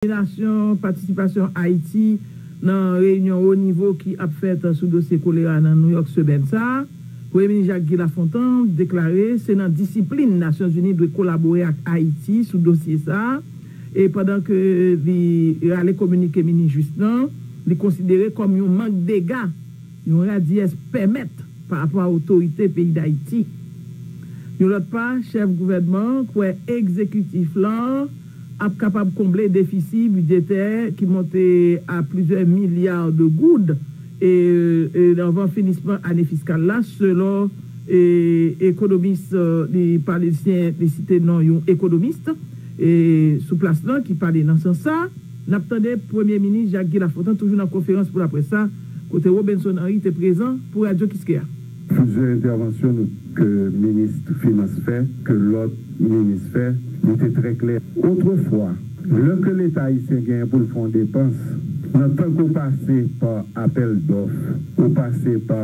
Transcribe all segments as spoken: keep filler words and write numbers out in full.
Konminasyon patisipasyon Ayiti nan reyinyon wo nivo ki ap fèt sou dosye kolera nan Nouyòk semèn sa a, Premye Minis Jacques Guy Lafontant deklare se nan disiplin Nasyonzini dwe kolabore ak Ayiti sou dosye sa a, e pandan ke li rale kominike Minijis lan, li konsidere kòm yon mank dega, yon radiyès pèmèt pa rapò a otorite peyi Dayiti. Yon lòt pa, chèf gouvènman an kwè egzekitif lan ap kapab konble defisi bidjetè ki monte a plizyè milya de goud e, e anvan finisman ane fiskal la, selon e, ekonomis, e, li pale, li site non yon ekonomis e, sou plas lan ki pale nan sans sa. N ap tande Premye Minis Jacques Guy Lafontant toujou nan konferans pou laprès sa, kote Robenson Henry te prezan pou Radyo Kiskeya. Plizyè entèvansyon nou, ke minis finans fè, ke lòt minis fè, li te trè klè. Otrefwa, lè ke Leta ayisyen genyen pou l fè yon depans, nan tan ke w pase pa apèl dòf, ou pase pa,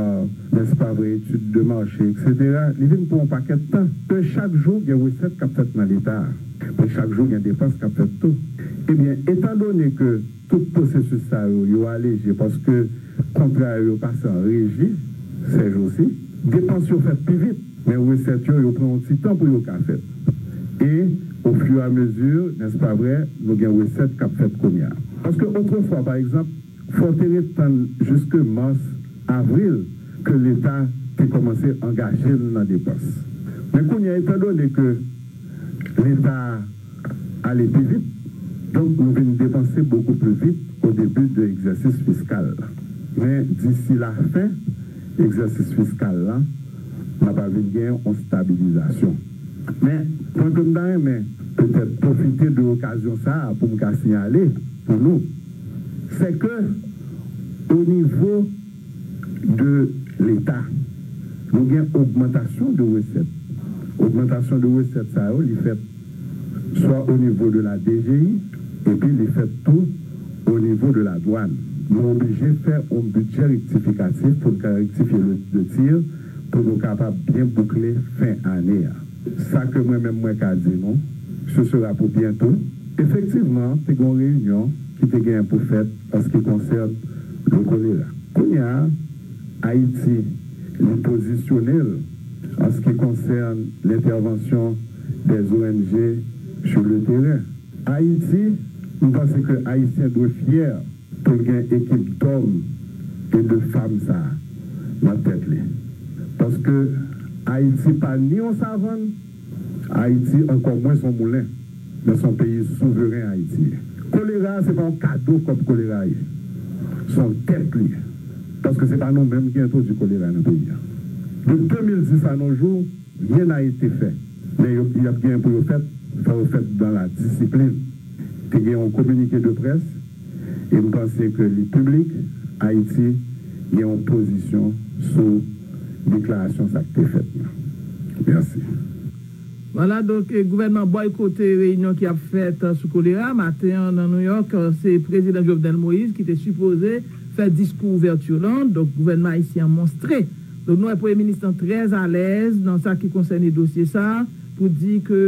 nèspa vre, etid de mache, etsetera, li vin pran yon pakèt tan. Ke chak jou, gen resèt k ap fèt nan Leta a. Men chak jou, gen depans k ap fèt tou. Ebyen, etandone ke tout pwosesis sa yo, yo aleje paske kontra yo, yo pase an reji, sèjousi, depans yo fèt pi vit, men resèt yo, yo pran yon ti tan pou yo ka fèt. E, ofiramezi, nèspa vre, nou gen resèt k ap fèt kounye a. Paske otrefwa, pa egzanp, fò w te ret tann jiske mas, avril, ke Leta te kòmanse angaje l nan depans. Men kounye a, etandone ke Leta a ale pi vit, donk, nou vin depanse bokou pli vit o debi de egzèsis fiskal la. Men, disi lafen egzèsis fiskal la, n ap vin gen yon stabilizasyon. Men, pwen ke m ta renmen petèt pwofite de okazyon sa a pou m ka siyale pou nou, se ke o nivo de Leta, nou gen ogmantasyon de resèt. Ogmantasyon de resèt sa yo, li fèt swa o nivo de la D G I, epi li fèt tou o nivo de la dwàn. Nou oblije fè yon bidjè rektifikatif pou n ka rektifye le, le tir, pou nou kapab byen boukle fen ane a. Sa ke mwen menm mwen ka di nou, ce sera pour bientôt. Efektivman, te gen yon reyinyon ki te genyen pou fèt an ce qui concerne le choléra. Kounye a, Ayiti, li pozisyone l an ce qui concerne l'intervention des O N G sur le terrain. Ayiti, m panse ke Ayisyen dwe fyè pou l gen ekip dòm e de fanm sa a nan tèt li. Paske Ayiti pa ni yon savann, Ayiti ankò mwens yon moulen, men se yon peyi souveren Ayiti ye. Kolera a, se pa yon kado kòb kolera ye. Se yon dèt li ye. Paske se pa nou menm ki entwodui kolera nan peyi a. De de mil dis a nos jours, rien n'a été fait. Men yo, y ap gen pou yo fèt, fò yo fèt dans la discipline. Te gen yon kominike de près, e m panse ke li piblik, Ayiti gen yon pozisyon sou deklarasyon sa k te fèt la. Mèsi. Vwala, donk, eh, gouvènman bòykote reyinyon ki ap fèt, eh, sou kolera. Maten an, nan Nouyòk, eh, se prezidan Jovenel Moïse ki te sipoze fè diskou ouvèti lan. Donk, gouvènman ayisyen an monstre. Donk, nou wè premye minis lan trè alèz nan sa ki konsène dosye sa a, pou di ke,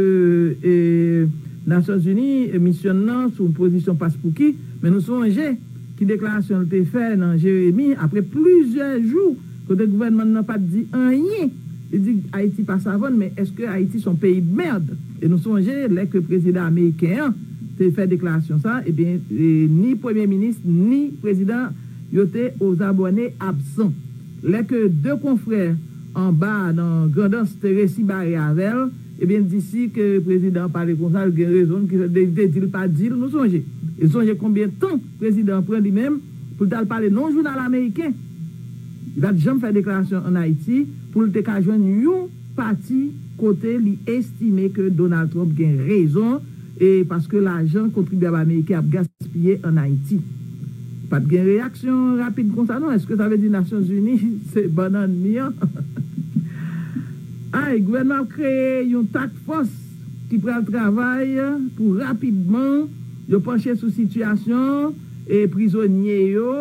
eh, Nasyonzini, eh, misyon l nan sou pozisyon paspouki, men nou sonje ki deklarasyon l te fè nan Jeremi, apre plizyè jou, kote gouvènman n nan pa t di anyen. Li di Ayiti pa savann, men èske Ayiti se yon peyi de mèd? E nou sonje, lè ke prezidan ameriken an te fè deklarasyon sa, ebyen, e, ni premye minis, ni prezidan, yo te aux abonnés absents. Lè ke de konfrè anba nan Grandans te resi bare avè l, ebyen, disi ke prezidan an pale konsa, l gen rezon l ki fè li te di l pa di l, nou sonje. E sonje konbyen tan prezidan an pran li menm pou l t al pale nan yon jounal ameriken. Li pa t janm fè deklarasyon ann Ayiti pou l te ka jwenn yon pati kote li estime ke Donald Trump gen rezon, e paske lajan kontribyab ameriken ap gaspiye ann Ayiti. Pa t gen reyaksyon rapid konsa non. Èske sa vle di Nasyonzini se bannann li an? Ay, gouvènman ap kreye yon task force ki pral travay pou rapidman yo panche sou sitiyasyon e prizonye yo,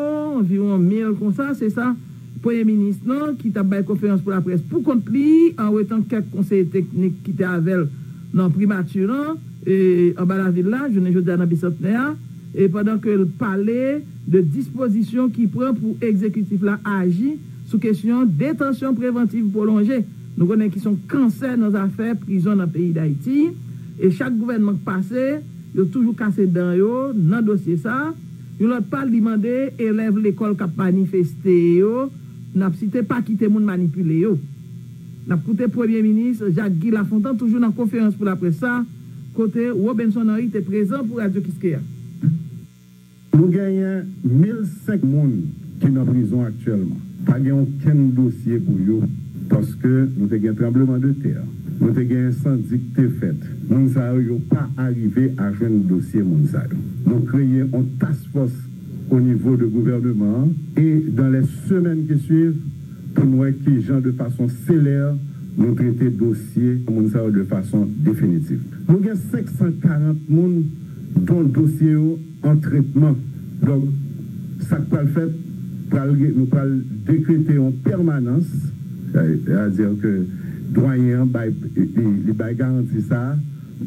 anviwon mil konsa, se sa premye minis lan ki t ap bay konferans pou laprès pou kont li, an wetan kèk konseye teknik ki te avè l nan primati lan, e anba lavil la, jounen jodi a nan Bisantnè a, E pandan ke l pale de dispozisyon ki pran pou egzekitif la aji sou kesyon detansyon prevantiv pwolonje, nou konnen ki se yon kansè nan zafè prizon nan peyi Dayiti, e chak gouvènman k pase, yo toujou kase dan yo nan dosye sa. Yon lòt pa, li mande elèv lekòl k ap manifeste yo, n ap site, pa kite moun manipile yo. N ap koute Premye Minis Jacques Guy Lafontant toujou nan konferans pou laprès sa, kote Robenson Henry te prezan pou Radyo Kiskeya. Nou genyen mil senk moun ki nan prizon aktyèlman. Pa gen okenn dosye pou yo, paske nou te gen tranbleman de tè, nou te gen ensandi ki te fèt. Moun sa yo, yo pa arive a jwenn dosye moun sa yo. Nou kreye yon task force o nivo de gouvèneman an, e dans les semaines qui suivent, pou n wè ki jan de fason selè nou trete dosye moun sa yo de fason definitif. Nou gen senk san karant moun dont dosye yo an tretman. Donk, sa k pral fèt, pral gen, nou pral dekrete yon pèmanans, sètadi ke dwayen an bay, li, li bay garanti sa a,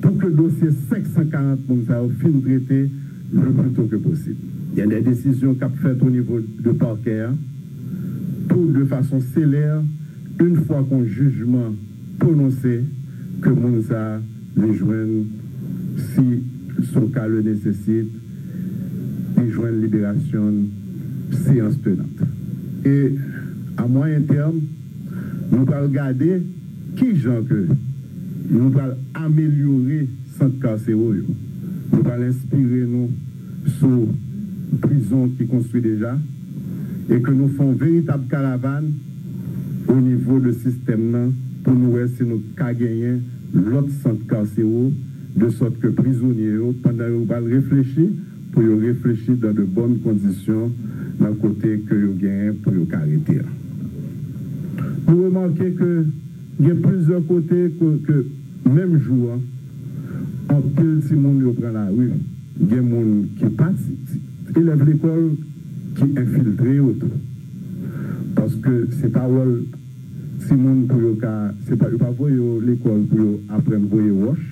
pou ke dosye senk san karant moun sa yo fin trete le plus tôt que possible. Gen de desizyon k ap fèt o nivo de pakè a pou, de fason selè, yon fwa ke yon jijman pwononse, ke moun sa a li jwenn, si son ka le nécessite, li jwenn liberasyon l séance tenante. E a mwayen tèm, nou pral gade ki jan ke nou pral amelyore sant karsero yo. Nou pral enspire nou sou prizon ki konstwi deja e ke nou fè yon veritab karavàn o nivo de sistèm nan pou nou wè si nou ka genyen lòt sant karsero, de sòt ke prizonye yo, pandan yo pral reflechi, pou yo reflechi dans de bonnes conditions nan kote ke yo genyen pou yo ka rete a. Nou remake ke gen plizyè kote ke, ke menm jou an, anpil timoun yo pran lari. Gen moun ki pati, elèv lekòl ki enfiltre yo tou. Paske se pa wòl timoun pou yo ka, se pa, yo pa voye yo lekòl pou yo aprann voye wòch,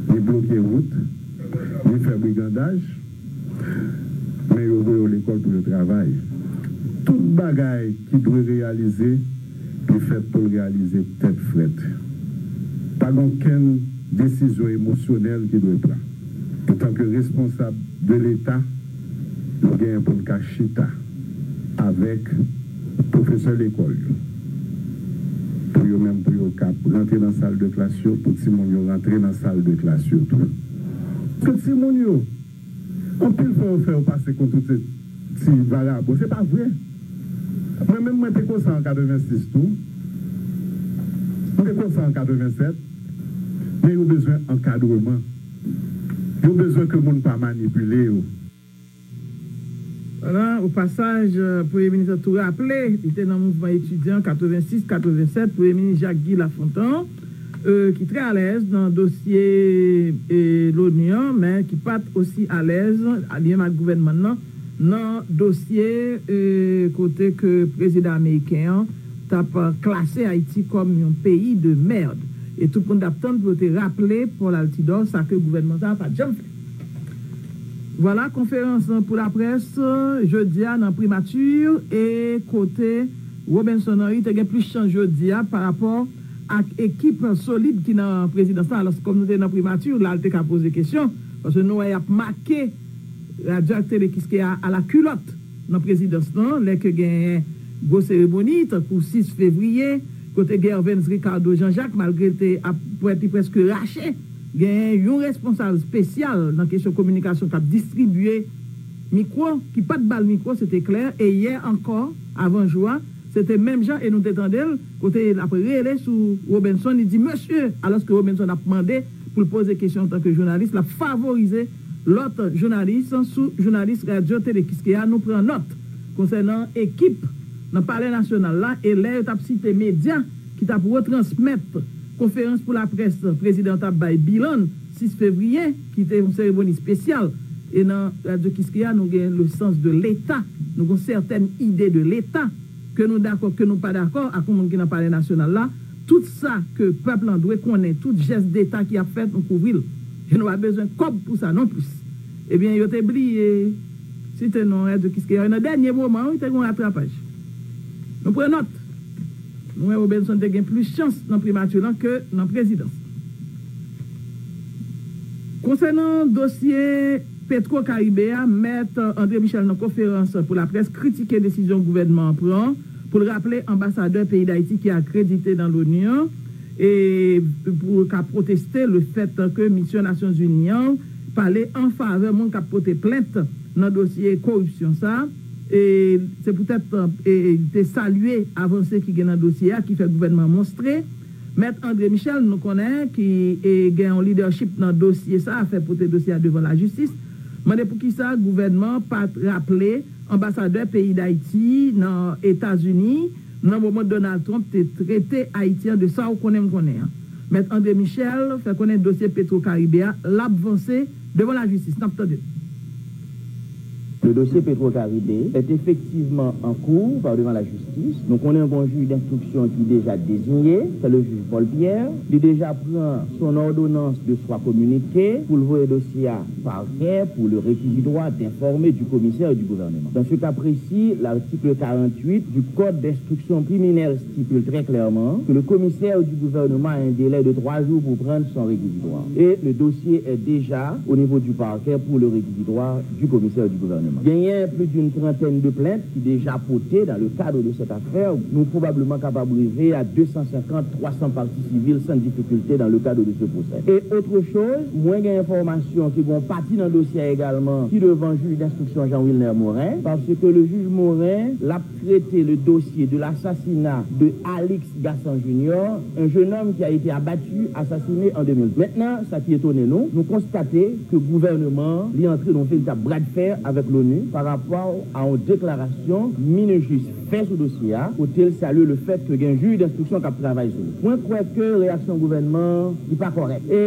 ni bloke wout, ni fè brigandaj, men yo voye yo lekòl pou yo travay. Tout bagay ki dwe reyalize, li fèt pou l reyalize tèt frèt. Pa gen okenn desizyon emosyonèl ki dwe pran. Antanke responsab de Leta, nou genyen pou n ka chita avèk pwofesè lekòl yo, pou yo menm, pou yo ka rantre nan sal de klas yo, pou timoun yo rantre nan sal de klas yo tou. Paske timoun yo, anpil fwa yo fè yo pase kon tout se ti vagabon. Se pa vre. Mwen menm, mwen te konsa an katrevensis tou. Mwen te konsa an katrevenset. Men yo bezwen ankadreman. Yo bezwen ke moun pa manipile yo. Vwala, o pasaj, Premye Minis lan tou raple, li te nan mouvman etidyan katrevensis katrevenset, Premye Minis Jacques Guy Lafontant, ki trè alèz nan dosye Loni an, men ki pa t osi alèz, li menm ak gouvènman l lan, nan dosye kote ke prezidan ameriken an t ap klase Ayiti kòm yon peyi de mèd. E tout moun t ap tann pou yo te raple Paul Altidor sa ke gouvènman sa a pa t janm fè. Vwala konferans pou laprès jodi a nan Primati e kote Robenson Henry te gen plis chans jodi a parapò ak ekip solid ki nan prezidans la. Alòs, kòm nou te nan Primati, la l te ka poze kesyon, paske nou wè y ap make Radyo ak Tele Kiskeya a la kilòt nan prezidans lan, lè ke genyen gwo seremoni, tankou sis fevriye, kote Gervens Ricardo Jean Jacques, malgre l te ap pwèt li prèske rache, genyen yon responsab espesyal nan kesyon kominikasyon k ap distribiye mikwo, ki pa t ba l mikwo, se te klè, e yè ankò, avan jou a, se te menm jan e nou te tande l, kote l ap rele sou Robenson, li di, mesye, alòske Robenson ap mande pou l poze kesyon antanke jounalis, l ap favorize lòt jounalis sou jounalis Radyo Tele Kiskeya. Nou pran nòt konsènan ekip nan Palè Nasyonal la e lè yo t ap site medya ki t ap retransmèt konferans pou laprès prezidan t ap bay bilan l sis fevriye, ki te yon seremoni espesyal. E nan Radyo Kiskeya, nou gen le sens de Leta, nou gen sètèn ide de Leta, ke nou dakò, ke nou pa dakò ak yon moun ki nan Palè Nasyonal la. Tout sa ke pèp lan dwe konnen, tout jès deta ki ap fèt, nou kouvri l. E nou pa bezwen kòb pou sa non plis. Ebyen, yo te bliye site non Radyo Kiskeya nan dènye moman, wi, te gen yon ratrapaj. Nou pran nòt. Nou wè Robinson te gen plis chans nan primati lan ke nan prezidans. Konsènan dosye Petro Caribe a, Mèt André Michel nan konferans pou laprès kritike desizyon gouvènman an pran pou l raple anbasadè peyi Dayiti ki akredite nan Loni an, e pou ka pwoteste lefèt ke misyon Nasyonzini an pale an favè moun k ap pote plent nan dosye koripsyon sa a. E se poutèt, e, li te salye avanse ki gen nan dosye a ki fè gouvènman an monstre. Mèt André Michel, nou konnen, ki, e, gen yon lidèchip nan dosye sa a, fè pote dosye a devan lajistis, mande poukisa gouvènman an pa t raple anbasadè peyi Dayiti nan Etazini nan moman Donald Trump te trete Ayiti an de sa w konnen m konnen an. Mèt André Michel fè konnen dosye Petro Caribe a l ap vanse devan lajistis. N ap tande. Le dossier Petro-Caribe est effectivement en cours par devant la justice. Nous connaissons un juge d'instruction qui est déjà désigné, c'est le juge Paul Pierre. Il a déjà pris son ordonnance de soit communiqué pour le voyer dossier à parquet pour le réquisitoire d'informer du commissaire du gouvernement. Dans ce cas précis, l'article quarante-huit du Code d'instruction criminelle stipule très clairement que le commissaire du gouvernement a un délai de trois jours pour prendre son réquisitoire. Et le dossier est déjà au niveau du parquet pour le réquisitoire du commissaire du gouvernement. Genyen plus d'une trentaine de plaintes qui déjà portées dans le cadre de cette affaire. Nous probablement capables de arriver à deux cent cinquante, trois cents parties civiles sans difficulté dans le cadre de ce procès. Et autre chose, mwen gen enfòmasyon ki gon pati nan dosye a egalman ki devan jij d'instruction Jean Wilner Morin, parce que le juge Morin, l ap trete le dossier de l'assassinat de Alix Gassan Junior, un jeune homme qui a été abattu, assassiné en deux mille. Maintenant, sa ki etone nou, nou konstate ke gouvènman li antre nan veritab bra de fer avec l'ONU par rapport à une déclaration Minujust fè sou dosye a, kote l salye le fait que gen jij d'instruction k ap travay sou li. Mwen kwè ke reyaksyon gouvènman li pa kòrèk. E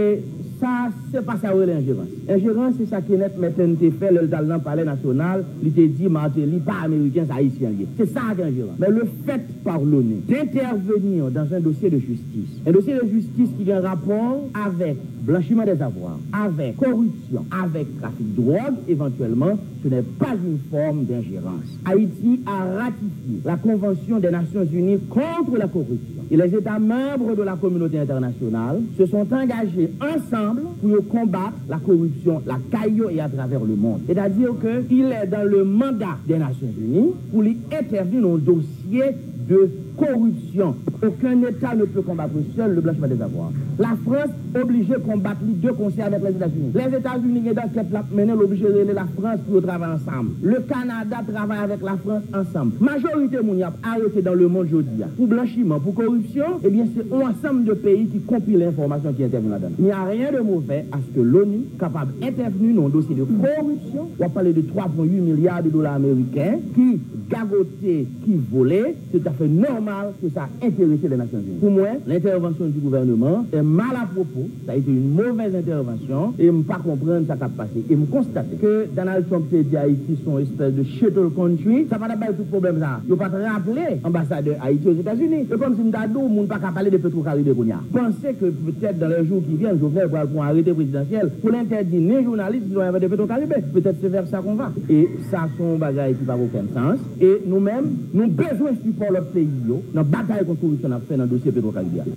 sa, se pa sa yo rele enjerans. Enjerans, se sa Kenneth Merten te fè lè l t al nan Palè Nasyonal, li te di Martelly pa Ameriken, se Ayisyen l ye. Se sa ki enjerans. Mais le fait par l'ONU d'intervenir dans un dossier de justice, un dossier de justice qui a un rapport avec blanchiment des avoirs, avec corruption, avec trafic de drogue éventuellement, ce n'est pas une forme d'ingérence. Haïti a ratifié la Convention des Nations Unies contre la corruption. Et les États membres de la communauté internationale se sont engagés ensemble pour combattre la corruption lakay yo et à travers le monde. C'est-à-dire que il est dans le mandat des Nations Unies pour lui intervenir dans un dossier de corruption. Aucun État ne peut combattre seul le blanchiment des avoirs. La France obligé konbat li de konsè avèk Lèzetazini. Lèzetazini gen ankèt l ap mennen, l oblije rele Lafrans pou yo travay ansanm. Le Canada travay avèk Lafrans ansanm. Majorite moun y ap arete dans le monde jodi a pou blanchiman, pou koripsyon, ebyen se yon ansanm de peyi ki konpile enfòmasyon ki entèvni ladan. Il n'y a rien de mauvais à ce que l'ONU kapab entèvni nan yon dosye de koripsyon. W ap pale de twa pwen uit milya de dola ameriken ki gagote, ki vole, se tout à fait normal que ça intéresse les Nations Unies. Pour moi, l'intervention du gouvernement est mal à propos, ça a été une mauvaise intervention, et m pa konprann sa k ap pase. E m konstate ke Donald Trump te di Ayiti se yon espèce de shuttle country, sa pa t ap bay tout pwoblèm sa. Yo pa t raple anbasadè Ayiti Ozetazini. E kòmsi m ta di w, moun pa ka pale de Petro Caribe kounye a. Panse ke petèt dans les jours qui viennent, Jovenel pral pran arete prezidansyèl pou l entèdi ni jounalis, ni lòyè de Petro Caribe. Petèt se vers ça qu'on va. E sa se yon bagay ki pa gen okenn sans. E nou menm, nou bezwen sipò lòt peyi yo nan batay kont koripsyon n ap fè nan dosye Petro Caribe a.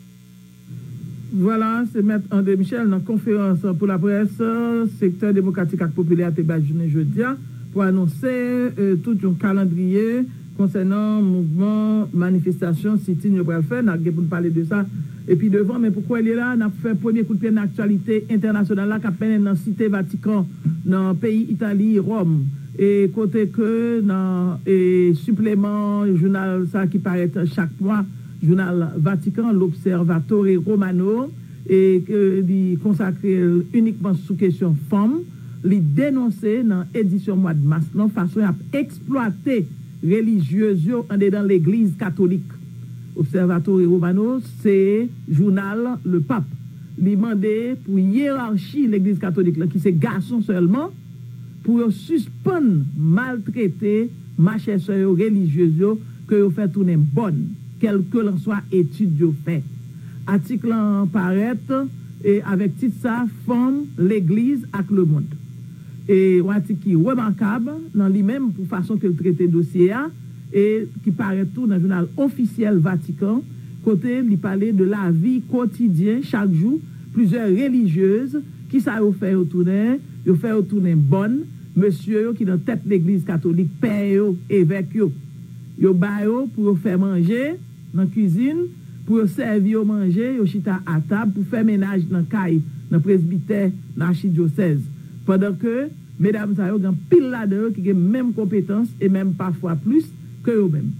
Vwala, se Mèt André Michel nan konferans pou laprès, sektè demokratik ak popilè a te bay jounen jodi a pou anonse, eh, tout yon kalandriye konsènan mouvman, manifestasyon, sit-in yo pral fè. N a gen pou n pale de sa epi devan, men pou kwè l ye la, n ap fè premye kout pye nan aktyalite entènasyonal la k ap mennen nan Site Vatikan, nan peyi Itali, Wòm. E kote ke nan, e, sipleman jounal sa ki parèt chak mwa, jounal Vatikan, L'Osservatore Romano, e ke li konsakre l inikman sou kesyon fanm, li denonse nan edisyon mwa mas lan fason y ap eksplwate relijyez yo andedan legliz katolik. Observatore Romano se jounal Le Pape. Li mande pou yerachi legliz katolik lan, ki se gason sèlman, pou yo sispann maltrete machèsè yo, relijyez yo, ke yo fè tounen bòn, kèlkelanswa etid yo fè. Atik lan parèt, e, avèk tit sa, Fanm, Legliz ak Lemonn. E yon atik ki remakab nan li menm pou fason ke l trete dosye a, e ki parèt tou nan jounal ofisyèl Vatikan, kote li pale de lavi kotidyen chak jou plizyè relijyez. Kisa yo fè yo tounen? Yo fè yo tounen bòn. Mesye yo ki nan tèt legliz katolik, pè yo, evèk yo, yo ba yo pou yo fè manje nan kizin, pou yo sèvi yo manje, yo chita atab pou fè menaj nan kay, nan presbitè, nan achidyosèz. Pandan ke medam sa yo gen anpil ladan yo ki gen menm konpetans e menm pafwa plis ke yo menm.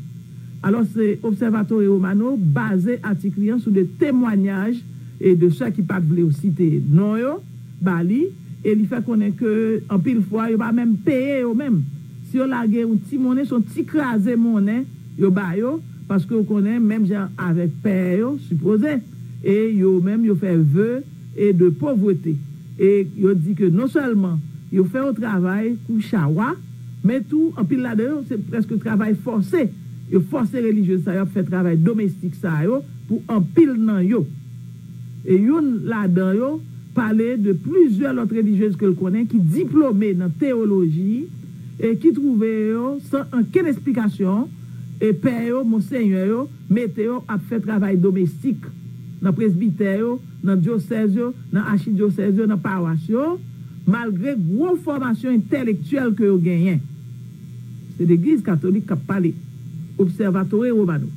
Alò, se Observatore Romano baze atik li an sou de temwanyaj e de sè ki pa t vle yo site non yo ba li, e li fè konnen ke anpil fwa yo pa menm peye yo menm. Si yo lage yon ti monnen, se yon ti kraze monnen yo ba yo, paske yo konnen menm jan avèk pè yo sipoze, e yo menm yo fè ve e de povrete. E yo di ke non sèlman yo fè yo travay kou chawa, men tou anpil ladan yo se prèske travay fòse. Yo fòse relijyez sa yo ap fè travay domestik sa yo pou anpil nan yo. E youn ladan yo pale de plizyè lòt relijyez ke l konnen ki diplome nan teyoloji e ki twouve yo san ankenn esplikasyon, e pè yo, monsenyè yo, mete yo ap fè travay domestik nan presbitè yo, nan dyosèz yo, nan achidyosèz yo, nan pawas yo, malgre gwo fòmasyon entèlektyèl ke yo genyen. Se legliz katolik k ap pale. Observatore Romano.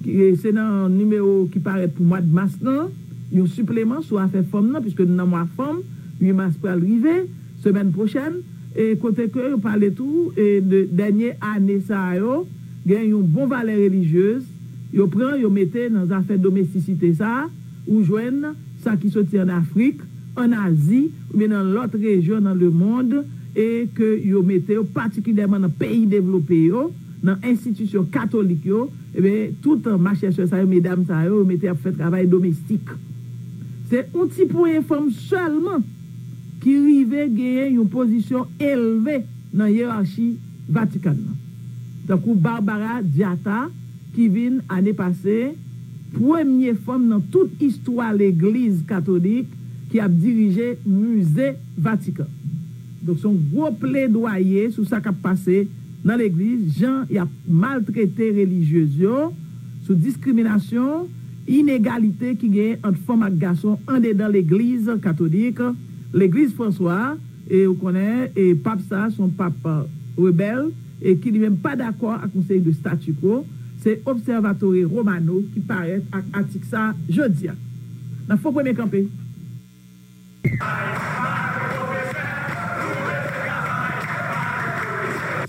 Ki, se nan nimewo ki parèt pou mwa d mas lan, yon sipleman sou afè fanm nan, piske n nan mwa fanm, uit mas pral rive, semèn pwochèn, e kote ke yo pale tou e de dènye ane sa yo, gen yon bon valè relijyez, yo pran, yo mete nan zafè domestisite sa, ou jwenn sa ki soti ann Afrik, ann Azi, oubyen nan lòt rejyon nan lemonn, e ke yo mete yo patikilyèman nan peyi devlope yo, nan enstitisyon katolik yo, ebyen, tout machè sè sa yo, medam sa yo, yo mete ap fè travay domestik. Se yon ti ponyen fanm sèlman ki rive genyen yon pozisyon elve nan yerachi Vatikan nan. Tankou Barbara Diatta, ki vin ane pase premye fanm nan tout istwa legliz katolik ki ap dirije mize Vatikan. Donk, se yon gwo pledwaye sou sa k ap pase nan legliz, jan y ap maltrete relijyez yo, sou diskriminasyon, inegalite ki genyen ant fanm ak gason andedan legliz katolik, legliz Franswa, e ou konnen, e pap sa a se yon pap, e, rebèl, e ki li menm pa dakò ak yon seri de statu quo. Se Observatore Romano ki parèt ak atik sa a jodi a. N ap fè yon premye kanpe.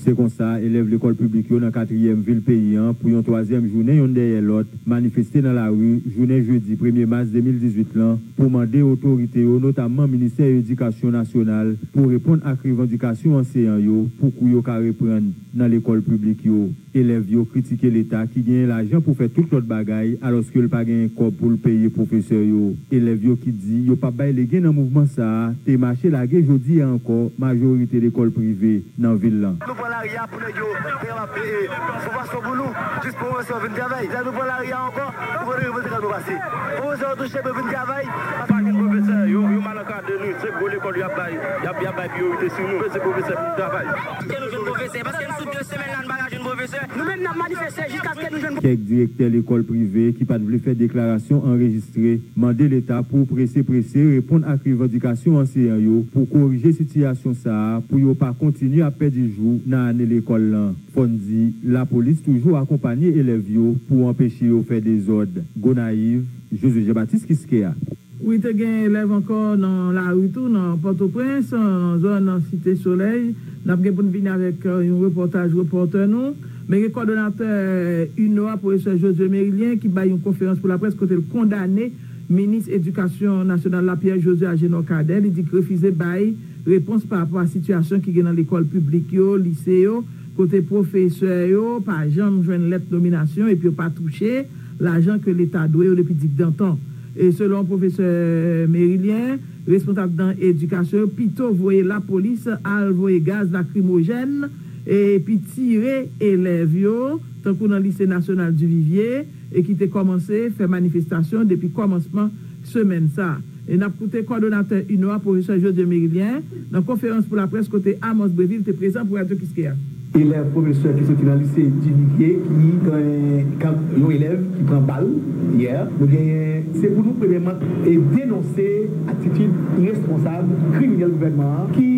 Se konsa, elèv lekòl piblik yo nan katriyèm vil peyi an, pou yon twazyèm jounen yonn dèyè lòt, manifeste nan lari jounen jedi premye mas de mil dizuit lan pou mande otorite yo, notamman Ministè Edikasyon Nasyonal, pou reponn ak revandikasyon anseyan yo pou kou yo ka reprann nan lekòl piblik yo. Elèv yo kritike Leta ki genyen lajan pou fè tout lòt bagay, alòske l pa genyen kòb pou l peye pwofesè yo. Elèv yo ki di yo p ap bay legen nan mouvman sa a, te mache lage jodi a ankò majorite lekòl prive nan vil lan. Nou pran lari a pou nèg yo te kapab peye sou fason pou nou, jis pwofesè yo vin travay. Lè nou pran lari a ankò, nou konn revandike nou pase. Pwofesè yo touche pou yo vin travay. Pa gen pwofesè, yo, yo mal ankadre nou. Se gwo lekòl y ap bay, y ap, y ap bay priyorite sou nou. Se pwofesè pou nou travay. Ke nou jwenn pwofesè, paske n sou de semèn la, n pa ka jwenn pwofesè. Nou menm, n ap manifeste jiskaske nou jwenn. Kèk direktè lekòl prive ki pa t vle fè deklarasyon anrejistre mande Leta pou prese prese reponn ak revandikasyon anseyan yo pou korije sitiyasyon sa a pou yo pa kontinye ap pèdi jou nan ane lekòl lan. Fò n di, lapolis toujou akonpanye elèv yo pou anpeche yo fè dezòd. Gonayiv, Josue Jean Baptiste Quisqueya. Wi, te gen elèv ankò nan lari tou, nan Pòtoprens, nan zòn Site Solèy. N ap gen pou n vini avèk, e, yon repòtaj repòtè nou. Men gen kòdonatè, e, UNOA, pwofesè Josué Mérilien, ki bay yon konferans pou laprès kote l kondane minis edikasyon nasyonal la, Pierre José Agénor Cadet. Li di k refize bay repons pa rapò a sitiyasyon ki gen nan lekòl piblik yo, lise yo, kote pwofesè yo pa janm jwenn lèt nominasyon epi yo pa touche lajan ke Leta dwe yo depi digdantan. E selon pwofesè Mérilien, responsab nan edikasyon yo pito voye lapolis al voye gaz lakrimojèn epi tire elèv yo, tankou nan Lise Nasyonal Duvivier, e ki te kòmanse fè manifestasyon depi kòmansman semèn sa a. E n ap koute kòdonatè UNO a, pwofesè José Mérilien, nan konferans pou laprès kote Amos Brévil te prezan pou Radio Kiskeya. Elèv pwofesè ki soti nan lise Duvivier ki gen yon elèv ki pran bal yè. Nou genyen, se pou nou premyèman e denonse atitid iresponsab, kriminèl gouvènman an ki,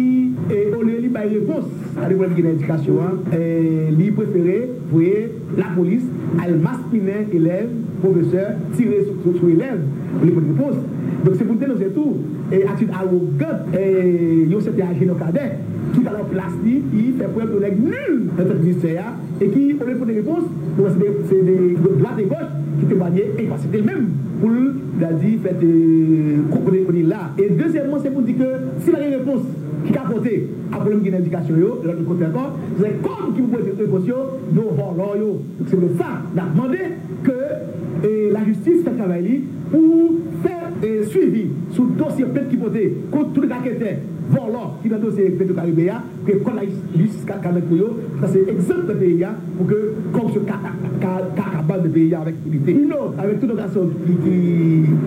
e, olye li bay repons a de pwoblèm ki nan edikasyon an, e, li prefere voye lapolis al maspinen elèv, pwofesè, tire sou, sou, sou elèv pou li pote repons. Donk, se pou n denonse tou e atitid awogan e yon sèten ajenou kadè ki pa nan plas li, ki fè prèv yon nèg nil nan tèt ministè a e ki, olye pote repons, nou wè se de, se de dwat e gòch ki temwanye enkapasite l menm pou l, dadi, fè, e, ko-, kote, kote l la. E dezyèmman, se pou di ke si pa gen repons ki ka pote a pwoblèm ki nan edikasyon yo, lòt kote ankò, se kòm ki pou pote repons yo, yo vòlò yo. Se pou sa n ap mande ke, e, lajistis fè travay li pou fè, e, swivi sou dosye plent ki pote kont tout raketè, vòlò ki nan dosye Petro Caribe a, pou ke kòd lajistis ka, ka mèt pou yo, pou trase egzanp nan peyi a, pou ke kòripsyon ka, ka, ka, ka ban nan peyi a avèk inpinite. UNO, avèk tout òganizasyon ki, ki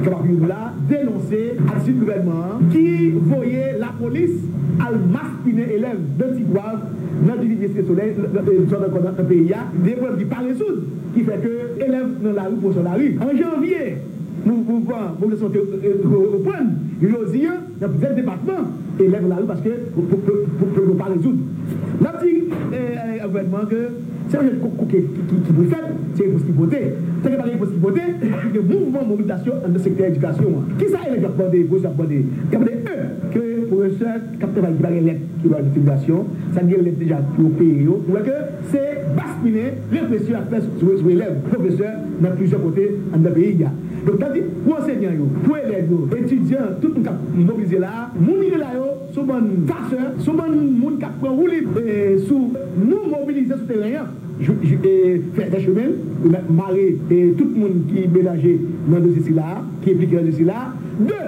kapab youn la, denonse atitid gouvènman an ki voye lapolis al maspinen elèv nan Ti Gwav, nan Divizye Site Solèy, nan, nan, nan, nan, nan peyi a, de pwoblèm ki pa rezoud, ki fè ke elèv nan lari pou sou lari. An janvye, nou, mouvman mobilizasyon te, e, reprann, jodi a, nan plizyè depatman, elèv nan lari paske pou, pou, pou, pou, pou yo pa rezoud. N ap di, e, e, gouvènman ke se yon jèn kou, kou ki, ki, ki, ki pou fèt, se repons ki pote. Tanke pa gen repons ki pote, ap gen mouvman mobilizasyon anndan sektè edikasyon an. Kisa elèv yo ap mande, pwofesè ap mande? Y ap mande, en, ke pwofesè k ap travay ki pa gen lèt ki ba otorizasyon, sa gen lèt deja pou yo peye yo. Ou wè ke se maspinen, represyon y ap fè sou, sou, sou elèv, pwofesè nan plizyè kote anndan peyi a. Donk, sa di pou ansenyan yo, pou elèv yo, etidyan, tout moun k ap mobilize la a, moun ki gen la yo, se yon bann fasè, se yon bann moun k ap pran woulib, e, sou nou mobilize sou teren an. Jou, jou, e, fè, fè chemen l, mare, e, tout moun ki melanje nan dosye sila a, ki enplike nan dosye sila a. De,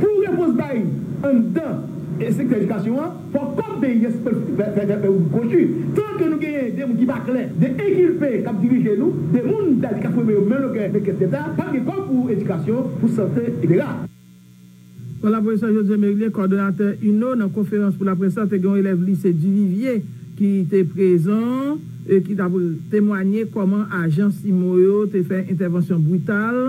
pou repons bay anndan, e, sektè edikasyon an, fò kòb peyi a fè, fè, fè, fè wout kwochi. Tan ke nou genyen de moun ki pa klè, de enkilpe k ap dirije nou, de moun, sètadi k ap fouye men yo, men longè nan kès Leta, p ap gen kòb pou edikasyon, pou sante, etsetera. Vwala, pwofesè José Merilien, kòdonatè UNO, nan konferans pou laprès la, te gen yon elèv lise Duvivier ki te prezan e ki t ap temwanye kòman ajan CIMO yo te fè entèvansyon brital,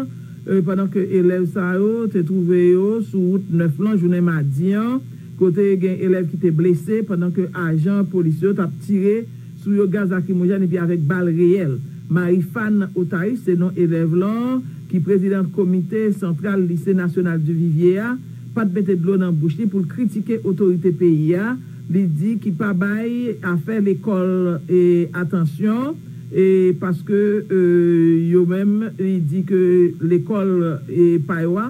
e pandan ke elèv sa yo te twouve yo sou wout nèf lan jounen madi an, kote gen elèv ki te blese pandan ke ajan polis yo t ap tire sou yo gaz lakrimojèn epi avèk bal reyèl. Marie Fane Otaïs se non elèv lan, ki prezidan komite santral Lise Nasyonal Duvivier a, pa t mete dlo nan bouch li pou l kritike otorite peyi a, li di ki pa bay afè lekòl e atansyon, e paske, e, yo menm, li di ke lekòl, e, pa yo a,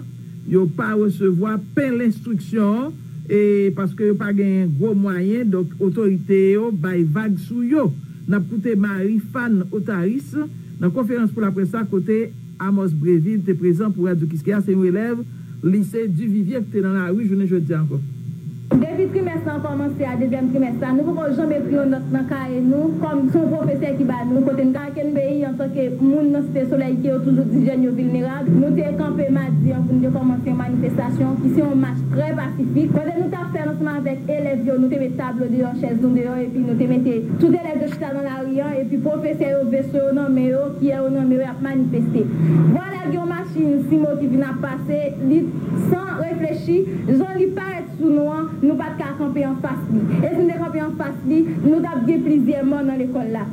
yo pa resevwa pen lenstriksyon, e paske yo pa gen gwo mwayen, donk otorite yo bay vag sou yo. N ap koute Marie Fane Otaïs nan konferans pou laprès la kote Amos Brévil te prezan pou Radio Kiskeya, se yon elèv lise Duvivier ki te nan lari jounen jodi a ankò. Depi trimès lan kòmanse a, dezyèm trimès la, nou poko janm ekri yon nòt nan kaye nou, kòm se yon pwofesè ki ba nou, kote n ka kenbe yi antanke moun nan Site Solèy ke yo toujou di jèn yo vilnerab. Nou te kanpe madi an pou n te kòmanse yon manifestasyon ki se yon mach trè pasifik, kote nou t ap fè l ansanm avèk elèv yo, nou te met tablo deyò, chèz nou deyò, epi nou te mete tout elèv yo chita nan lari an, epi pwofesè yo, veso yo nan men yo, kiyè yo nan men yo, y ap manifeste. Vwala gen yon machin CIMO ki vin ap pase, li san reflechi, jan li parèt sou nou an, nou pa t ka kanpe anfas li. E si n te kanpe anfas li, nou t ap gen plizyè mò nan lekòl la.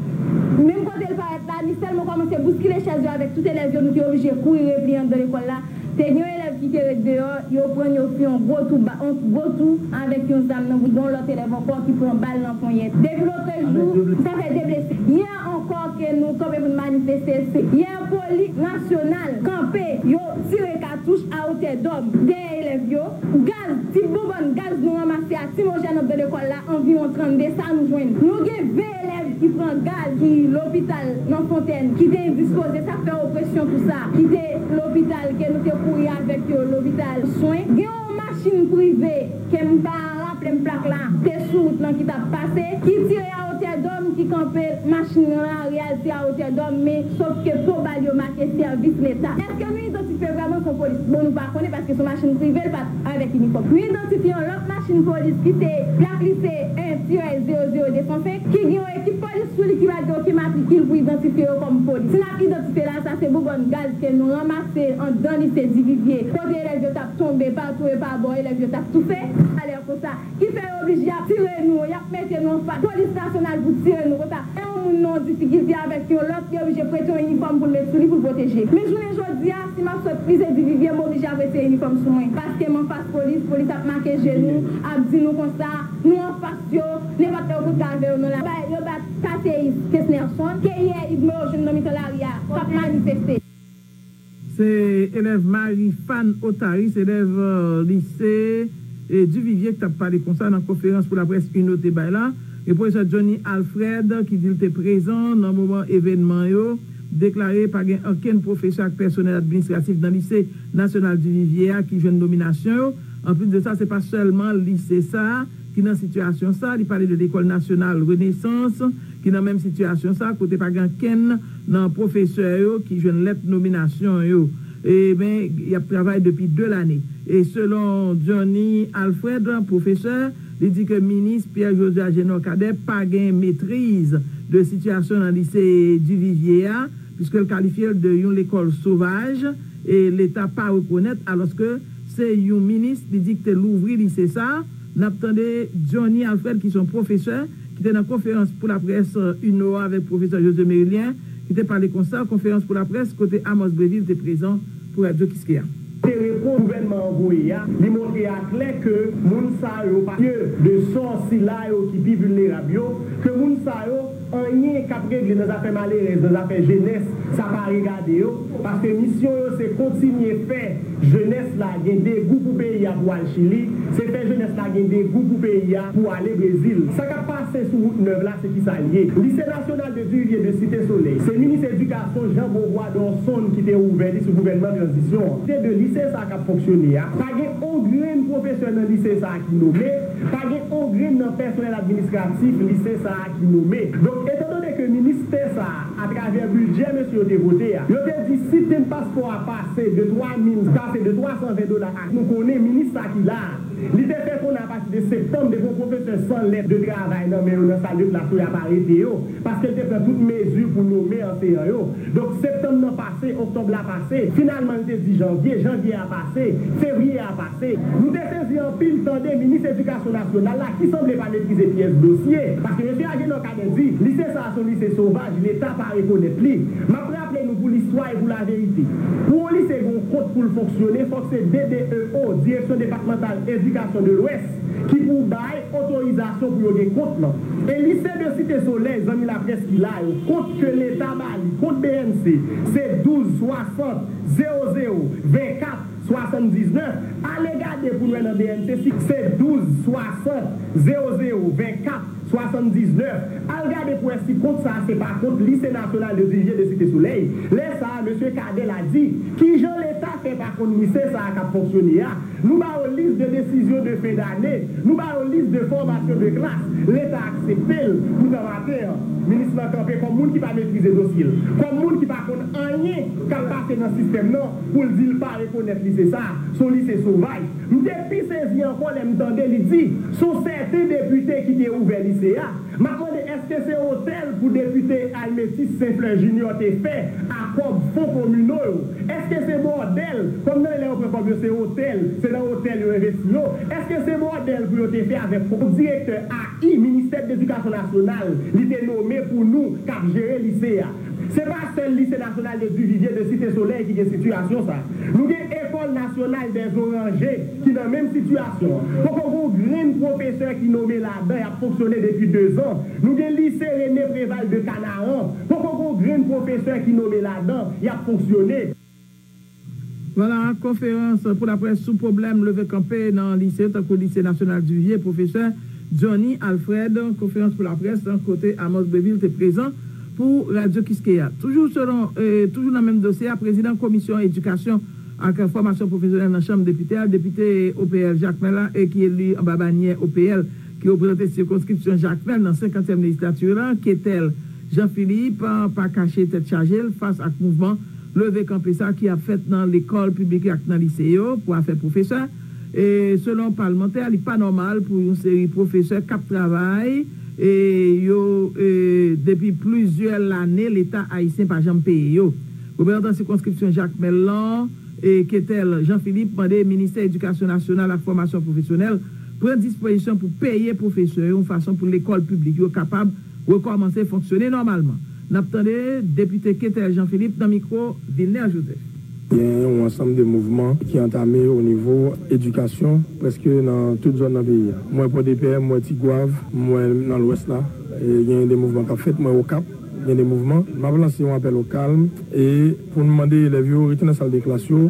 Menm kote l parèt la, li sèlman kòmanse bouskile chèz yo avèk tout elèv yo, nou te oblije kouri repliye anndan lekòl la. Te gen yon elèv ki te ret deyò, yo pran l, yo fè yon gwo tou ba, yon gwo tou avèk yon zam nan bouch. Gen yon lòt elèv ankò ki pran bal nan ponyèt. Depi lotrejou, sa fè de blese. Yè ankò ke nou kanpe pou n manifeste, se yè polis nasyonal kanpe, yo tire katouch a otè dòm dèyè elèv yo. Gaz, ti bonbòn gaz nou ranmase a, ti mojèn anndan lekòl la, anviwon trannde, sa nou jwenn. Nou gen ven elèv ki pran gaz, ki lopital nan Fontèn, ki te endispoze, sa k fè opresyon tou sa, ki te lopital, ke nou te kouri avèk yo, lopital swen. Gen yon machin prive, ke m pa raple m plak la, te sou wout lan ki t ap pase, ki tire a otè dòm, ki kanpe machin nan lari a, l tire a otè dòm, men sòf ke po bal yo make sèvis Leta. Èske nou idantifye vrèman se Polis. Bon, nou pa konnen paske se yon machin prive, l pa t avèk inifòm. Nou idantifye yon lòt machin polis ki se plak li se en tirèz zewo zewo de san senk, ki gen yon ekip polis sou li ki pa gen okenn matrikil pou idantifye yo kòm polis. Si n ap idantifye la, sa se boubòn gaz ke nou ranmase anndan lise Divivye, kote elèv yo t ap tonbe pa tou e pa bò, elèv yo t ap toufe. Alè konsa, ki fè yo oblije ap tire nou, y ap mete nou anfas polis nasyonal pou tire nou konsa. Lè yon moun nan yon difikilte avèk yon lòt, li oblije prete yon inifòm pou l met sou li pou l pwoteje. Men jounen jodi a, si m ap sot lise Divivye, m oblije ap retire inifòm sou mwen. Paske m anfas polis, polis ap make je nou, ap di nou konsa, nou anfas yo, nenpòt lè yo kontre avè yo nan lari. Yo bat K T I Chris Nelson, ke yè Yves Meo jwenn nan mitan lari a, k ap manifeste. Se elèv Marie Fane Otaris, elèv, eh, lise, eh, Duvivier, ki t ap pale konsa nan konferans pou laprès UNO te bay la. E pwofesè Johnny Alfred, ki di l te prezan nan moman evènman yo, deklare pa gen okenn pwofesè ak pèsonèl administratif nan Lise Nasyonal Duvivier a ki jwenn nominasyon yo. Anplis de sa, se pa sèlman lise sa a ki nan sitiyasyon sa, li pale de Lekòl Nasyonal Renesans, ki nan menm sitiyasyon sa, kote pa gen kenn nan pwofesè yo ki jwenn lèt nominasyon yo. E ben, y ap travay depi de lane. E selon Johnny Alfred, pwofesè, li di ke minis Pierre Joseph Agénor Cadet pa gen metriz de sitiyasyon nan lise Duvivier a, piske l kalifye l de yon lekòl sovaj, e Leta pa rekonèt, alòske se yon minis, li di, ki te louvri lise sa a. N ap tande Johnny Alfred, ki se yon pwofesè, ki te nan konferans pou laprès, eh, UNO a avèk pwofesè José Merilien, ki te pale konsa, konferans pou laprès, kote Amos Brévil te prezan pou Radyo Kiskeya. Te repons gouvènman an voye a, li montre aklè ke moun sa yo pa pye de sò sila yo ki pi vilnerab yo, ke moun sa yo, anyen k ap regle nan zafè malerèz, nan zafè jenès, sa pa regade yo, paske misyon yo se kontinye fè jenès la gen degou pou peyi a pou al Chili, se fè jenès la gen degou pou peyi a pou ale Brezil. Sa k ap pase sou wout nèv la, se kisa l ye? Lise Nasyonal de Duvivier de Site Solèy, se minis edikasyon Jean Beauvoir Dorson ki te ouvè li sou gouvènman tranzisyon an. Se de lise sa k ap fonksyone a. Pa gen on grenn pwofesè nan lise sa a ki nome, pa gen on grenn nan pèsonèl administratif lise sa a ki nome. Donk, etandone ke ministè sa a, atravè bidjè mesye yo te vote a, yo te di si tenn paspò a pase de twa mil, pase de twa san ven dola, ak nou konnen minis sa ki la a, li te fè konnen apati de septanm, depi yon pwofesè san lèt de travay nan men yo nan sal de klas yo, y ap arete yo, paske l te pran tout mezi pou nome anseyan yo. Donk, septanm nan pase, oktòb la pase, finalman, li te di janvye, janvye a pase, fevriye a pase. Nou te sezi anpil tande minis edikasyon nasyonal la, ki sanble pa metrize pyès dosye, paske mesye Agénor Cadet di, lise sa a se yon lise sovaj, Leta pa rekonèt li. M ap raple nou pou listwa e pou laverite. Pou yon lise gen yon kont pou l fonksyone, fòk se D D E O, Direksyon Depatmantal Edikasyon de Lwès, ki pou bay otorizasyon pou yo gen kont lan. E lise de Site Solèy, zanmi laprès ki la yo, kont ke Leta ba li, kont B N C, se douz swasant zewo zewo venkat swasanndiznèf. Ale gade pou n wè nan B N C si se douz swasant zewo zewo venkat swasanndiznèf. Al gade pou wè si kont sa a se pa kont Lise Nasyonal de Duvivier de Site Solèy. Lè sa a, mesye Cadet la di, kijan Leta fè pa konn lise sa a k ap fonksyone a? Nou ba yo lis de desizyon de fen dane, nou ba yo lis de fòmasyon de klas. Leta aksepte l pou tan maten an. Minis lan kanpe kòm moun ki pa metrize dosye l, kòm moun ki pa konn anyen k ap pase nan sistèm nan, pou l di l pa rekonèt lise sa a, se yon lise sovaj. M te pi sezi ankò lè m tande li di, s on sèten depite ki te ouvè lise a. M ap mande, èske se otèl pou depite Almetis Saint Fleur Junior te fè a kòb fon kominal yo? Èske se bòdèl, kòm nan lè yo pran kòb yo se otèl, se nan otèl yo envesti yo? Èske se bòdèl pou yo te fè avèk direktè A I, Ministè Edikasyon Nasyonal, li te nome pou nou k ap jere lise a? Se pa sèl Lise Nasyonal de Duvivier de Site Solèy ki gen sitiyasyon sa. Nou gen École Nationale des Orangers ki nan menm sitiyasyon an. Poko gen yon grenn pwofesè ki nome ladan, y ap fonksyone depi dezan. Nou gen Lise René Préval de Canaan. Poko gen yon grenn pwofesè ki nome ladan, y ap fonksyone. Vwala, konferans pou laprès sou pwoblèm leve kanpe nan lise, tankou Lise Nasyonal Duvivier, pwofesè Johnny Alfred, konferans pou laprès, kote Amos Brévil te prezan pou Radyo Kiskeya. Toujou selon, eh, toujou nan menm dosye a, prezidan Komisyon Edikasyon ak Fòmasyon Pwofesyonèl nan Chanm Depite a, depite O P L Jakmèl la, e ki eli anba banyè O P L, ki reprezante sikonskripsyon Jakmèl nan senkantyèm lejislati la, Ketel Jean Philippe, pa kache tèt chaje l fas ak mouvman leve kanpe sa ki ap fèt nan lekòl piblik yo ak nan lise yo pou afè pwofesè. E selon palmantè a, li pa nòmal pou yon seri pwofesè k ap travay e yo e depi plizyè lane Leta ayisyen pa janm peye yo. Reprezantan sikonskripsyon Jakmèl lan, e Ketel Jean Philippe mande Ministè Edikasyon Nasyonal ak Fòmasyon Pwofesyonèl pran dispozisyon pou peye pwofesè yo yon fason pou lekòl piblik yo kapab rekòmanse fonksyone nòmalman. N ap tande Depite Ketel Jean Philippe nan mikwo Vilner Joseph. Gen yon ansanm de mouvman ki antame o nivo edikasyon prèske nan tout zòn nan peyi a. M wè Pòdepè, m wè Tigwav, m wè nan Lwès la, e gen de mouvman k ap fèt, m wè Okap, gen de mouvman. M ap lanse yon apèl o kalm e pou n mande elèv yo rete nan sal de klas yo